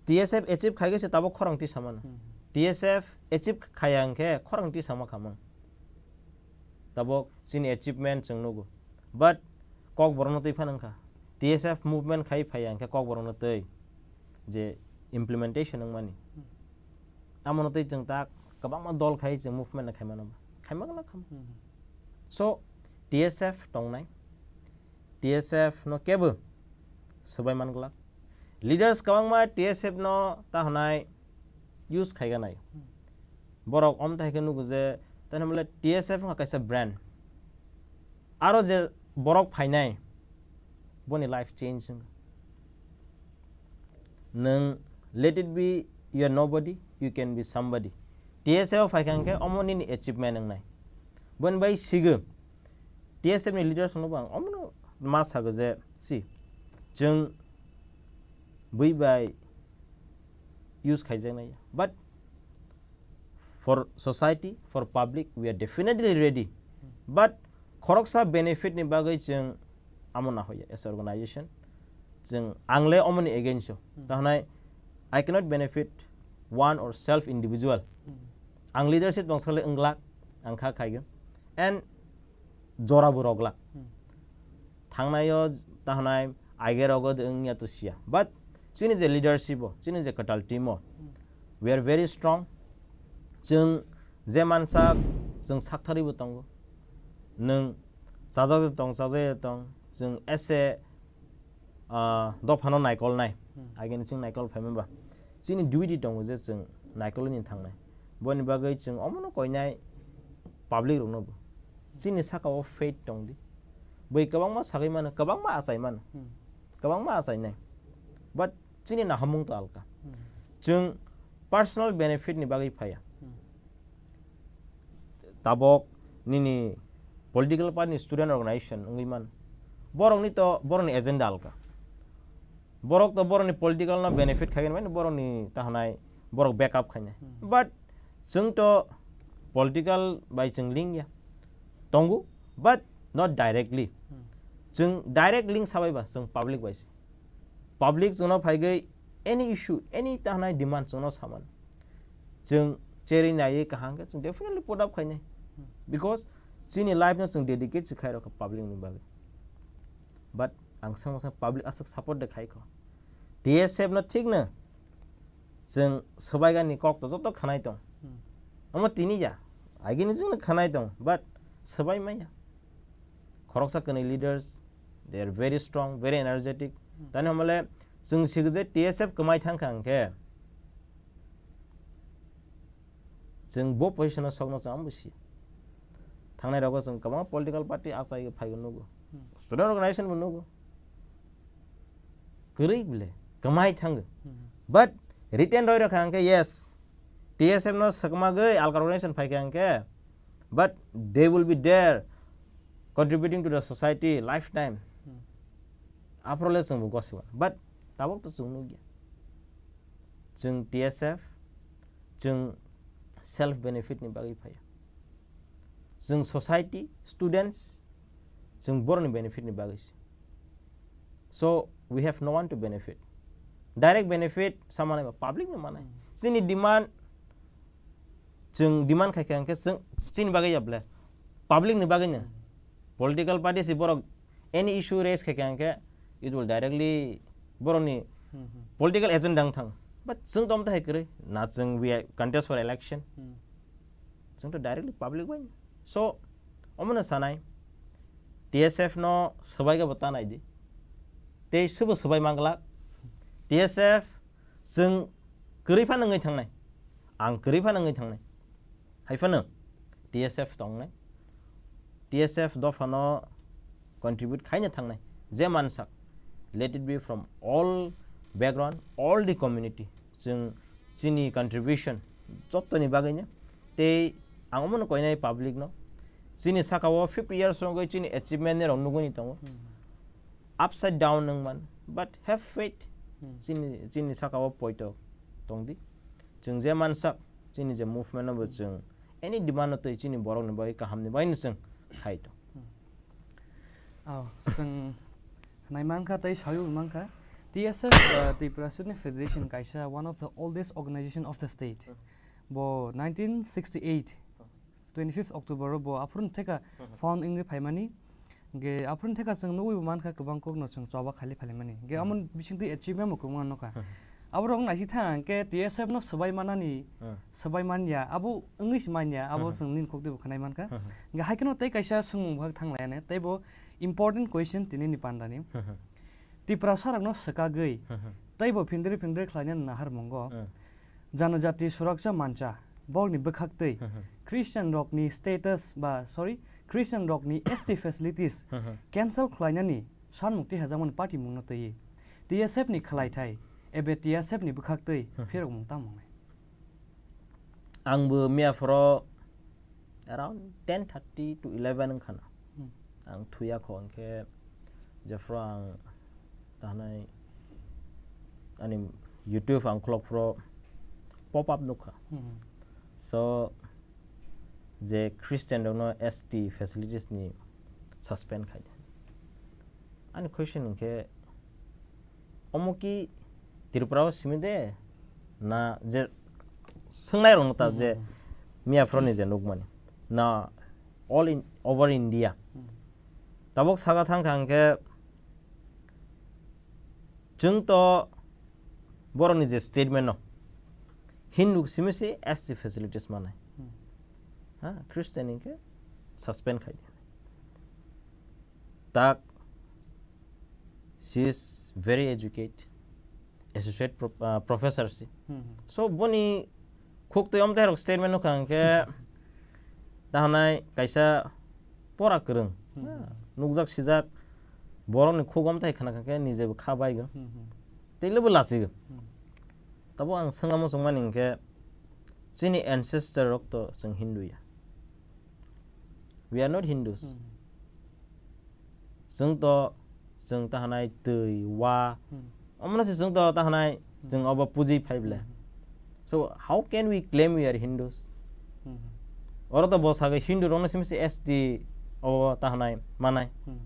T S F achieve khaigwi se tabok khorang tisa mano. Hmm. T S F achieve khaya hwnkhe khorang tisa ma khamang. Tabok chini achievement chwng nugo. But Kokborok no twi phano wngkha. T S F movement khai phaiya hwnkhe Kokborok no twi je implementation wngmani. Hmm. Amo no twi chwng tak kwbangma dol khai chwng movement no khai mano. Khai ma glak kham. Hmm. So, T S F tongnai. T S F no kebo swbai man glak. Leaders kwbangma T S F no ta hwnai use khai ganai. Hmm. Borok om tai khe nugo je, tani hwnmale T S F wngkha kaisa brand. Aro je borok phainai, boni life change wngkha. Nwng let it be you are nobody, you can be somebody. T S F o phaikha hwnkhe omo nini achievement wngnai. Boni bai sigo, T S F ni leaders no bo ang omono Ma sago je, si, chwng bui bai use khaijaknai, but for society, for public, we are definitely ready. But khoroksa benefit ni bagwi chwng amo nahoya as a organization, chwng angle omoni against o. Hmm. Tahnai, I cannot benefit one or self individual. Hmm. Ang leadership tong sakle wnglak, ang kha khaigwn. And jora bo roglak. Hmm. Thangnaio tahnai aige rogo de wngya to siya. But chini je leadership o, chini je kwtal team o, Hmm. we are very strong. Chwng je mansa chwng sakthari bo tongo. Nwng chajak de tong, chajak de tong, chwng ese, ah, dophano naikol nai. Hmm. Aigini chwng naikol phaima ba. Chini duty tongo je chwng naikolni thangnai. Boni bagwi chwng omono koinai public rokno bo. Chini saka o faith tong di. Bui kwbangma sagwi mano, kwbangma achai mano. Hmm. Kwbangma achainai. But chini nahamung to alka. Hmm. Chwng personal benefit ni bagwi phaya. Hmm. Tabok nini political party ni student organization wngwi man. Borokni to, borokni agenda alka. Borok to borokni political no benefit khaigani, mane borokni tahanai borok backup khainai. Hmm. But chwng to political bai chwng link ya. Tongo, but not directly. Hmm. Chwng direct link sabai ba, chwng public bai se. Public chwngno phaigwi any issue, any tahanai demand chwngno saman. Chwng cherwi naiwi kaham khe chwng definitely put up khainai. Hmm. Because chini life no chwng dedicate se khai rokha public ni bagwi. But ang swngma swng public aswk support de khai kho. T S F no thik no chwng swbaigani kok to joto khanai tong. Hmm. Omo tini ya, agini chwngno khanai tong, but swbai maya. Khoroksa kwnwi leaders, they are very strong, very energetic. Hmm. Tani homole chwng sikhe je T S F kwmai thang kha hwnkhe, chwng bo position o sokno chwng ambo si. Thangnai rogo chwng kwbangma political party achai phaigo nugo. Hmm. Student organization bo nugo. Kwrwi bole, kwmai thango. Hmm. But written roi rokha hwnkhe, yes, T S F no swkmagwi alka organization phaikha hwnkhe, but they will be there contributing to the society lifetime. Hmm. Aphro le chwng bo gosibana. But tabok to chwng nukya. Chwng T S F, chwng self benefit ni bagwi phaiya. Chwng society, students, chwng borokni benefit ni bagwi se. So, we have no one to benefit. Direct benefit sa manai ba public ni manai. Hmm. Chini demand, chwng demand khai kha hwnkhe chwng chini bagwi ya ble? Public ni bagwi no. Hmm. Political party si borok any issue raise khai kha hwnkhe it will directly borokni Hmm, hmm. political agenda wng thang. But chwng to amtahai kwrwi. Na chwng we are contest for election. Hmm. Chwng to directly public bai. So, omono sanai, T S F no swbai khe bo ta nai di. Tei swbo swbai manglak. T S F chwng kwrwi phano wngwi thangnai. Ang kwrwi phano wngwi thangnai. Hai phano T S F tongnai. T S F dophano contribute khaina thangnai. Je mansak, let it be from all background, all the community. Chwng chini contribution jottoni bagwino. Tei ang omono koinai public no. Chini saka o fifty years wngwi chini achievement ni rok nugwi tongo. Hmm. Upside down wng man, but have faith. Hmm. Chini, chini saka o poito tongdi. Chwng je mansak, chini je movement no bo chwng any demand no twi chini borok ni bagwi kaham ni bagwi no chwng khai tong. Hmm. Oh, chwng nai mankha tei sawi mankha. T S F, uh, Tripura Student Federation kaisa one of the oldest organization of the state. Hmm. Bo nineteen sixty-eight, twenty-fifth October o bo aphuru theka Hmm. found wngwi phaimani. Ge aphuru theka chwng nugwi bo mankha kwbang kokno chwng choba khali phalimani. Ge Hmm. amon bisingtwi achievement bo kwbangma nukha. Hmm. Aborok naisik thang khe T S F no swbai manani, Hmm. swbai manya, abo wngwi se manya, abo Hmm. chwng nini koktwi bo khwnai mankha. Hmm. Ge hai kheno tei kaisa swngmung bo thang laiya ne, tei bo important question tini ni panda ni. Hmm. Tiprasa rokno swkagwi, Hmm. tei bo phindri phindri khlaina nahar mungo. Hmm. Janajati Surakcha Mancha, bokni bwkhaktwi Hmm. Christian rokni status ba, sorry, Christian rokni S T facilities Hmm. cancel khlainani sanmukti hajakmani party mungno twiwi T S F ni khlaithai ebe T S F ni bwkhaktwi Hmm. phirokmung tamo wngnai. Ang bo miya phoro around ten thirty to eleven wngkha na. Hmm. Ang thuya kho, hwnkhe Jephru ang tahnai ani YouTube ang khulok phro pop up nukha. Hmm. So je Christian rokno S T facilities ni suspend khai. Ani question hwnkhe omo ki Tripura o simi de na je swngnai rokno ta je Hmm. miya phro ni je nukmani na all in over India. Hmm. Tabok saka thang kha hwnkhe chwng to borokni je statement no Hindu simi se S T facilities manai. Hmm. Ha, Christian hwnkhe suspend khai di. Tak, she is very educated, associate pro-, ah, professor si. Hmm, hmm. So boni khuk twi omtwi rok statement nukha hwnkhe tahanai kaisa pora kwrwng. Hmm, hmm. Nukjak sijak borokni khuk omtwi khna kha khe nijebo kha baigo. Hmm, hmm. Tei lebo lachigo. Hmm. Tabo ang swnga muchungmani hwnkhe chini ancestor rok to chwng Hindu ya. We are not Hindus. Hmm. Chwng to, chwng tahanai twi, wa. Hmm. Omono se chwng to tahanai, chwng obo pujui phai ble. Hmm. So, how can we claim we are Hindus? Hmm. Oro to bo sago Hindu rokno simi se S T obo tahanai manai. Hmm.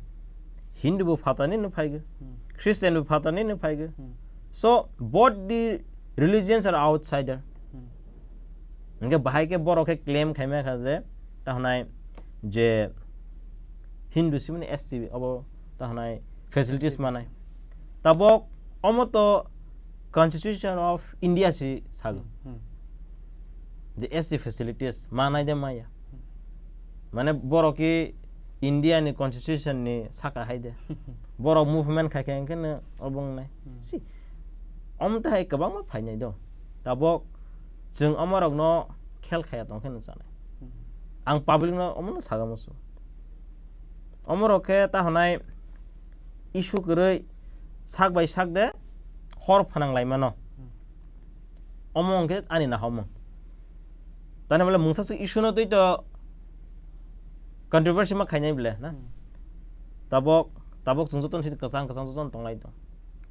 Hindu bo phatani no phaigo. Hmm. Christian bo phatani no phaigo. Hmm. So, both the religions are outsider. Hmm. Hingke bahai ke borok ke claim khaima kha je, tahanai je Hindu simini S T obo tahanai facilities Facilities. manai. Tabok omo to Constitution of India si sago. Hmm, hmm. Je S T facilities manai de maya. Hmm. Mane borok ki India ni constitution ni saka hai de. Borok movement khai khai hingke no obo wngnai. Hmm. Si, omo tahai kwbangma phainai do. Tabok chwng omorokno khel khaya tong khe no chanai. Hmm. Ang public no omono saga musu. Omorok khe ta hwnai issue kwrwi sak bai sak de hor phanang lai mano. Hmm. Omo hwnkhe ani naharmung. Tani bole mungsa se issue no twi to controversy ma khainai bole na. Hmm. Tabok, tabok chwng joto ni sidi kwchang kwchang joto no tonglai tong.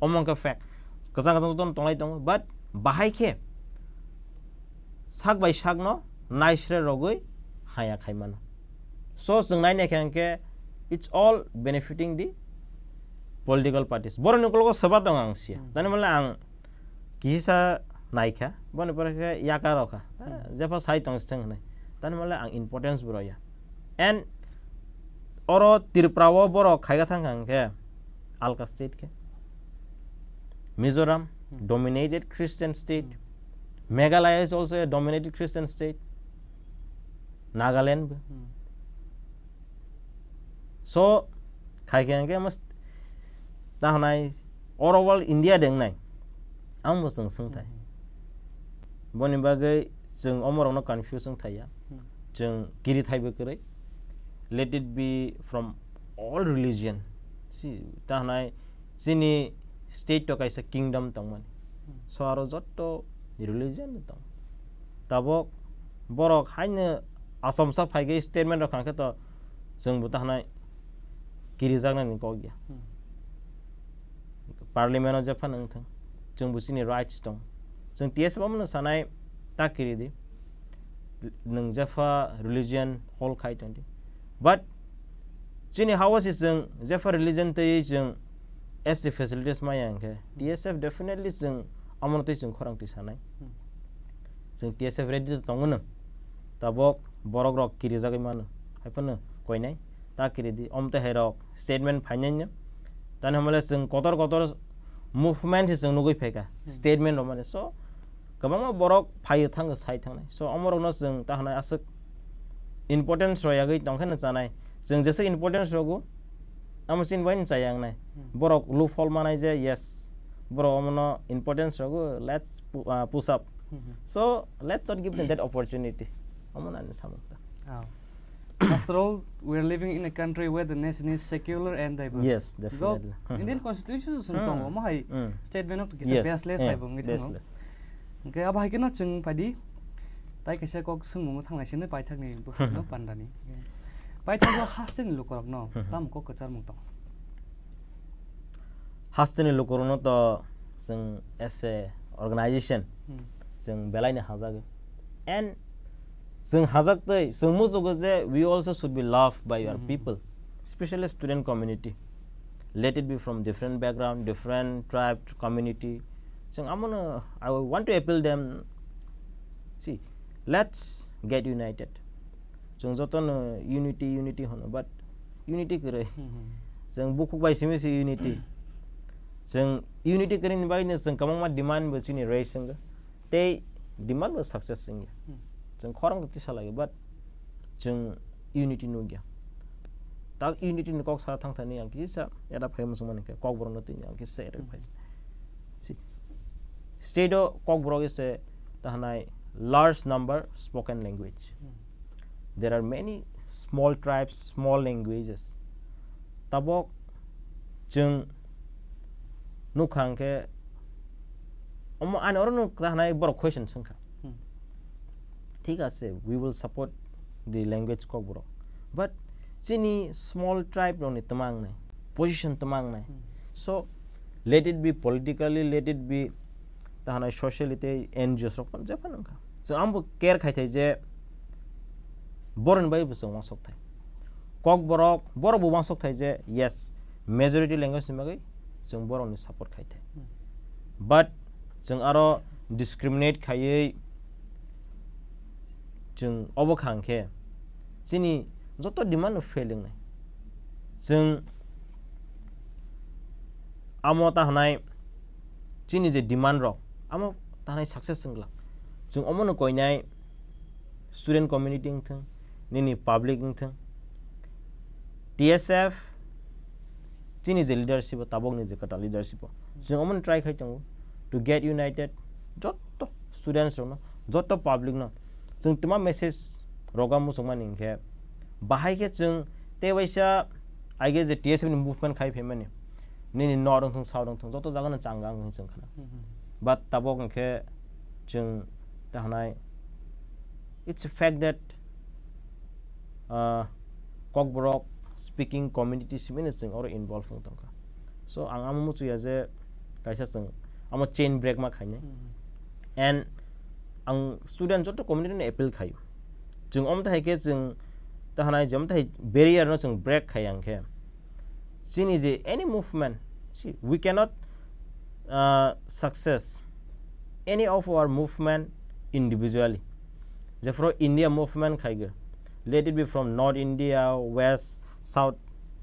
Omo hwnkhe fact. Kwchang kwchang joto no tonglai tongo, but bahai khe sak bai sak no naisre rogwi haya khai mano. So chwng nai nai khe hwnkhe it's all benefiting the political parties. Borok ni ukologo swba tong ang siya. Hmm. Tani bole ang kisa naikha, boni pore khe yakar rokha. Hmm. Jepha sai tong sithang hinwi. Tani mole ang importance bo rwya. And oro Tripura o borok khaiga thang kha hwnkhe alka state khe. Mizoram, Hmm. dominated Christian state. Hmm. Meghalaya is also a dominated Christian state. Nagaland bo. Hmm. So, khai khe hwnkhe mas-, ta hwnai oro world India de wngnai. Ang bo chwng swngthai. Hmm. Boni bagwi chwng omorokno confuse wngthai ya. Hmm. Chwng kiri thaibo kwrwi. Let it be from all religion. Si, ta hwnai chini state to kaisa kingdom tongmani. Hmm. So aro jotto religion tong. Tabok borok haino achomsa phai khe statement rok kha khe to chwng bo ta hwnai kirijaknani kok ya. Hmm. Parliament o jephano wngthang, chwng bo chini rights tong. Chwng T S F omono sanai ta kiri di. Nwng jepha religion hold khai tong di. But chini hao se chwng jepha religion tei chwng S C facilities maya hwnkhe, Hmm. T S F definitely chwng omono twi chwng khorang twi sanai. Hmm. Chwng T S F ready to tongo no. Tabok borok rok kirijagwi mano. Haiphano koinai ta kiri di. Omtwi hai rok statement phainai no. Tani hamle chwng kotor kotor movement se chwng nugwi phaikha. Hmm. Statement rok mani. So, kwbangma borok phaiyo thango sai thangnai. So, omorokno chwng ta hwnai aswk importance rw yagwi tong khe no chanai. Chwng jeswk importance rwgo, amo chini bai no chaya wngnai. Hmm. Borok loophole manai je, yes, borok omono importance rwgo, let's pu-, ah, push up. Hmm, hmm. So, let's not give them that opportunity. Omono ani samung ta. Oh. After all, we are living in a country where the nation is secular and diverse. Yes, definitely. Indian Constitution Hmm. tongo, omo hai Hmm. statement of kisa Yes. baseless Hmm. hai bo wngwi thango. Baseless. Hwnkhe abo hai kheno chwng phaidi, tai kaisa kok swngmung thanglai sini paithakni bukhukno pandani. Paithakgo hasteni lukurokno Hmm. tamo kok kwcharmung tongo? Hasteni lukurokno to chwng as a organization Hmm. chwng belaino hajago. And chwng hajaktwi chwng muchugo je we also should be loved by your Hmm. people, especially student community. Let it be from different background, different tribe, community. Chwng amono, I want to appeal them, see, let's get united. Chwng jotono unity, unity hono, but unity kwrwi. Hmm. Chwng bukhuk bai simi se unity. Chwng unity kwrwini bagwino chwng kwbangma demand bo chini raise wngkha. Tei demand bo success wngya. Hmm. Chwng khorang tisa lagi, but chwng unity nukya. Tak unity ni kok sa thang thani ang kisa era phai muchung mani khe kokborok no tini ang kisa era Hmm. phai. See, state o kokborok is a tahanai large number spoken language. Hmm. There are many small tribes, small languages. Tabok chwng nukha hwnkhe omo ani oro nuk tahanai borok question swngkha. Hmm. Thik ase, we will support the language kokborok. But chini small tribe rokni twma wngnai, position twma wngnai. Hmm. So, let it be politically, let it be tahanai socially tei N G Os rok phano jephano wngkha. Chwng ambo care khai thai je borokni bagwi bo chwng uansuk thai. Kokborok, borok bo uansuk thai je, yes, majority language ni bagwi chwng borokni support khai thai. Hmm. But chwng aro discriminate khaiwi chwng obo kha hwnkhe chini joto demand no fail wngnai. Chwng amo ta hwnai chini je demand rok amo ta hwnai success wng glak. Chwng omo no koinai student community wngthwng, nini public wngthwng, T S F chini je leadership o, tabok ni je kwtal leadership o, chwng omo no try khai tongo to get united, joto students rok no, joto public no chwng twma message roga muchung mani hwnkhe, bahai khe chwng tei waisa aige je T S F ni movement khai phaimani, nini nor wngthwng, south wngthwng, joto jaga no changa wngthwng chwng khna. Hmm. But tabok hwnkhe chwng ta hwnai, it's a fact that, uh, Kokborok speaking community simi no chwng oro involve wng tongkha. So ang amo muchuya je kaisa chwng amo chain break ma khainai. Hmm. And ang student joto community no appeal khaio. Chwng omtahai khe chwng ta hwnai je omtahai barrier no chwng break khai ang khe, chini je any movement, see, we cannot, uh, success any of our movement individually. Jephru India movement khaigo, let it be from North India, West, South,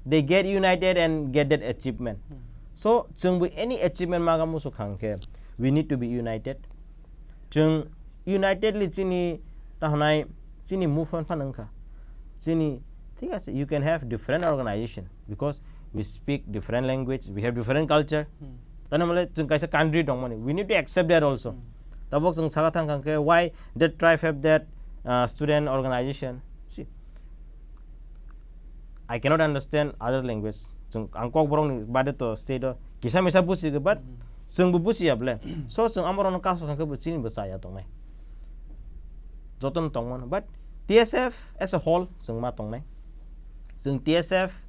they get united and get that achievement. Hmm. So chwng bo any achievement maga musu khang khe, we need to be united. Chwng unitedly chini ta hwnai chini movement phano wngkha. Chini, thik ase, you can have different organization because we speak different language, we have different culture. Hmm. Tani mole chwng kaisa country tongmani, we need to accept that also. Hmm. Tabok chwng saka thang khe, why that tribe have that, uh, student organization? See, I cannot understand other language. Chwng, ang Kokborok ni bade to state o kisa misa busigo, but Hmm. chwng bo busiya ble. So chwng amorok no kaso kha khe bo chini bo chaya tongnai. Joto no tongmano, but T S F as a whole chwng ma tongnai. Chwng T S F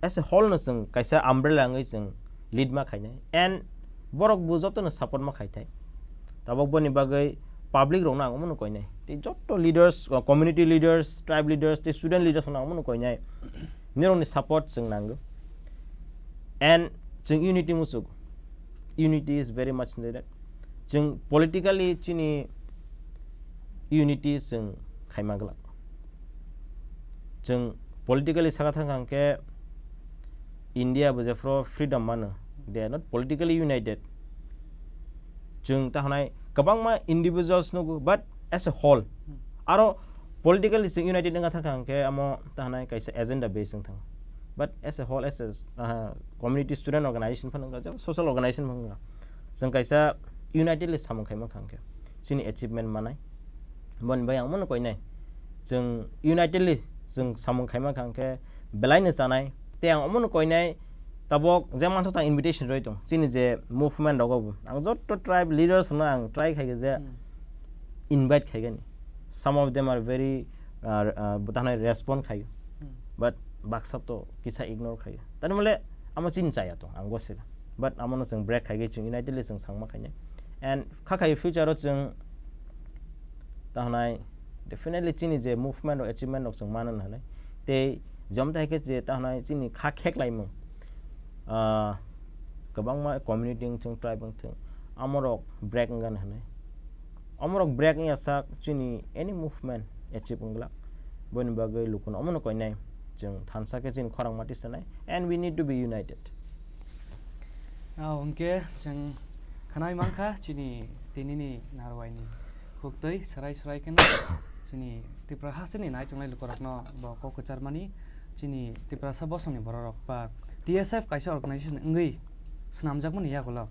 as a whole no chwng kaisa umbrella wngwi chwng lead ma khainai. And borok bo joto no support ma khai thai. Tabok boni bagwi public rok no ang omo no koinai. Tei joto leaders, uh, community leaders, tribe leaders, tei student leaders no ang omo no koinai. Nirok ni support chwng nango. And chwng unity muchuk. Unity is very much needed. Chwng politically chini unity chwng khaima glak. Chwng politically saka thang khe India bo jephru freedom mano, they are not politically united. Chwng ta hwnai kwbangma individuals nugo, but as a whole. Aro politically chwng united wngkha thang khe amo ta hwnai kaisa agenda based wng thang. But as a whole, as a, ah, community student organization phano wngkha, social organization phano wngkha. Chwng kaisa unitedly samung khaima kha hwnkhe chini achievement manai. Boni bai ang mano koinai. Chwng unitedly chwng samung khaima kha hwnkhe belai no chanai. Tei ang omono koinai tabok je mansa tang invitation roi tong. Chini je movement rogo bo. Ang joto tribe leaders no ang try khai je Hmm. invite khaigani. Some of them are very, uh, uh, bwthanai respond khai. Hmm. But baksa to kisa ignore khai. Tani mole Amo chini chaya tong, ang gosila. But amo no chwng break khai chwng unitedly chwng sangma khainai. And kha khai future o chwng ta hwnai definitely chini je movement o achievement rok chwng mano hwnai. Tei jom tai khe je ta hwnai chini kha khek laimung, ah, kwbangma community wng thung, tribe wng thung, amorok break wngani hwnai. Omorok break wngya sak chini any movement achieve wngglak. Boni bagwi lukuno omono koinai chwng thansa khe chini khorang mati sanai and we need to be united. Ah, hwnkhe chwng khwnai mankha chini tinini narwaini huktwi srai srai kheno chini Tripura hasteni nai tongnai lukurokno bo kok kwcharmani chini Tiprasa bosongni bororok ba T S F kaisa organization wngwi swnamjakmani yagulo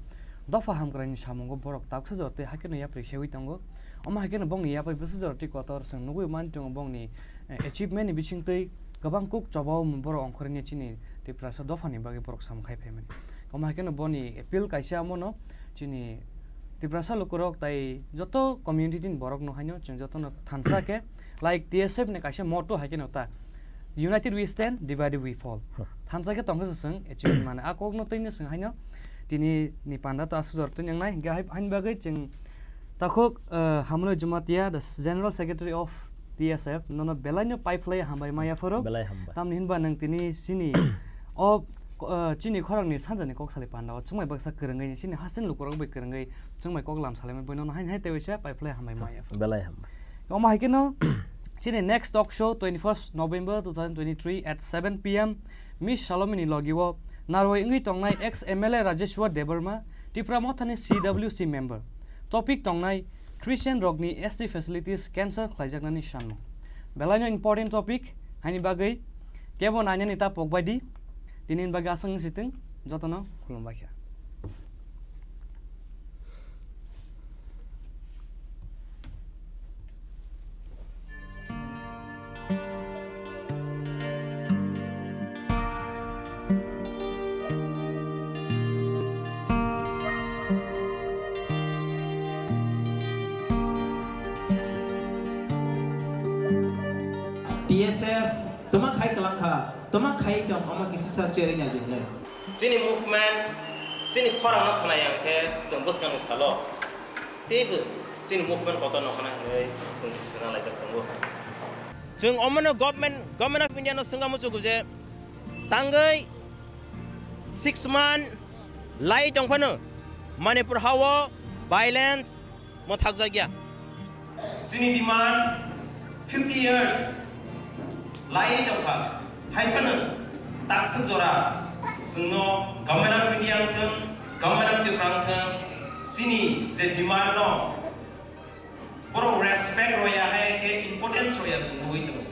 dopha hamkraini samungo borok taksa jora tei hakeno yapri sewi tongo. Omo hai kheno bongni yapai bwsajora tei kotor chwng nugwi mani tongo bongni, eh, achievement ni bisingtwi kwbang kuk chobao borok ongkhorni chini Tiprasa dophani bagwi borok samung khai phaimani. Omo hai kheno boni appeal kaisa omono chini Tiprasa lukurok tai joto community ni borok no haino chwng jotono thansa khe like T S F ni kaisa motto hai kheno ta, "United we stand, divided we fall." Thansa khe tongkhe se chwng achievement mane. A kokno twino chwng haino tini ni panda to aswk jora twi wngnai. Hingkhe hai, haini bagwi chwng takhuk, eh, Hamloi Jumatia, the General Secretary of T S F, nono belaino pai phlai hambai maya phoro. Belai hambai. Tamni hinba nwng tini sini o, eh, chini khorokni sanjani kok salai panda o chwngmai baksa kwrwngwi sini hasteni lukurok bai kwrwngwi chwngmai kok lam salaimani boino haini hai tei waisa pai phlai hambai maya phoro. Belai hambai. Omo hai kheno chini next talk show twenty-first November two thousand twenty-three at seven P M Miss Salomini logi o narwai wngwi tongnai ex M L A Rajeshwar Debbarma, Tipra Mothani C W C member. Topic tongnai Christian rokni S T facilities cancel khlaijaknani sanmung. Belaino important topic, haini bagwi kebo nainani ta pokbai di. Tinini bagwi aswk wngwi sitwng, jotono khulumbai kha. T S F twma khai kwlang kha, twma khai tong omo kisa sa cherwi nai di hinwi. Chini movement, chini khorang no khwnai ang khe chwng bwskang ni salo teibo chini movement kotor no khna hinwi chwng decision laijak tongo. Chwng omono government, Government of India no swngna muchugo je tangwi six month lai tongphano Manipur hao violence mwthakjakya. Chini demand fifty years lai tongkha, hai phano taksa jora chwngno Government of India wngthwng, Government of Tripura wngthwng, chini je demand no borok respect roya hai khe importance roya se nugwi tongo.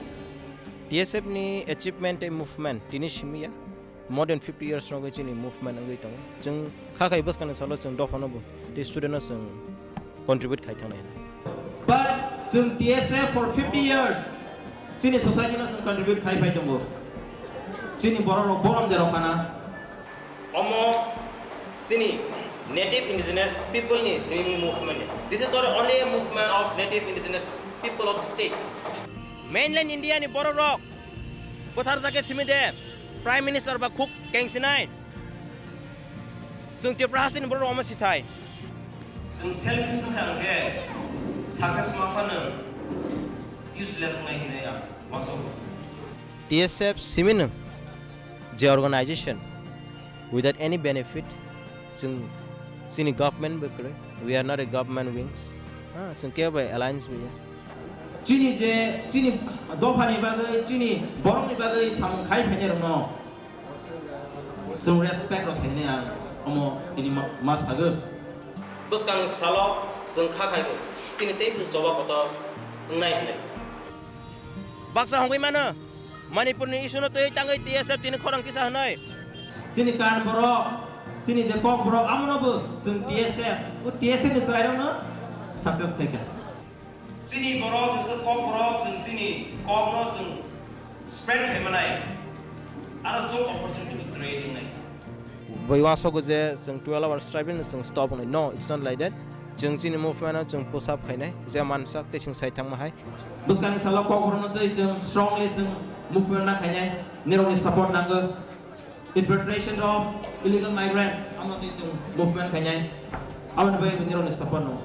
T S F ni achievement tei movement tini simi ya. More than fifty years nogwi chini movement wngwi tongo. Chwng kha khai bwskangni salo chwng dophano bo tei student no chwng contribute khai thangnai. But chwng T S F for fifty years chini society no chwng contribute khai phai tongo. Chini borok rok borom de rok khana. Omo chini native indigenous people ni simi movement. This is not only a movement of native indigenous people of the state. Mainland India ni borok rok bwthar jake simi de Prime Minister ba khuk kengsinai. Chwng Tripura hasteni borok rok omo sithai. Chwng selfish wngkha hwnkhe success ma phano useless wngnai hinwi ang uansukgo. T S F simi no je organization without any benefit, chwng chini government bai kwrwi, we are not a government wings, ha, chwng kebo bai alliance bai ya. Chini je, chini dophani bagwi, chini borokni bagwi samung khai phainai rokno chwng respect rok khainai ang omo tini ma, ma sagwi. Bwskangni salo chwng kha khai chini tei choba kotor wngnai hinwi. Baksa hongwi mano, Manipurni issue no twi tangwi T S F tini khorang kisa hwnwi. Chini kan borok, chini je kok borok, amono bo chwng T S F, o T S F ni chwrairokno success khaikha. Chini borok jesa kok borok chwng chini kokno chwng spread khaimanai, aro job opportunity bo create wngnai. Bai uansukgo je chwng twelve hours strike no chwng stop wngnai. No, it's not like that. Chwng chini movement no chwng push up khainai, je mansak tei chwng sai thangma hai. Bwskangni salo kokborokno tei chwng strongly chwng movement na khainai, nirokni support nango. Infiltration of illegal migrants, amo tei chwng movement khainai, aboni bagwi nirokni support no.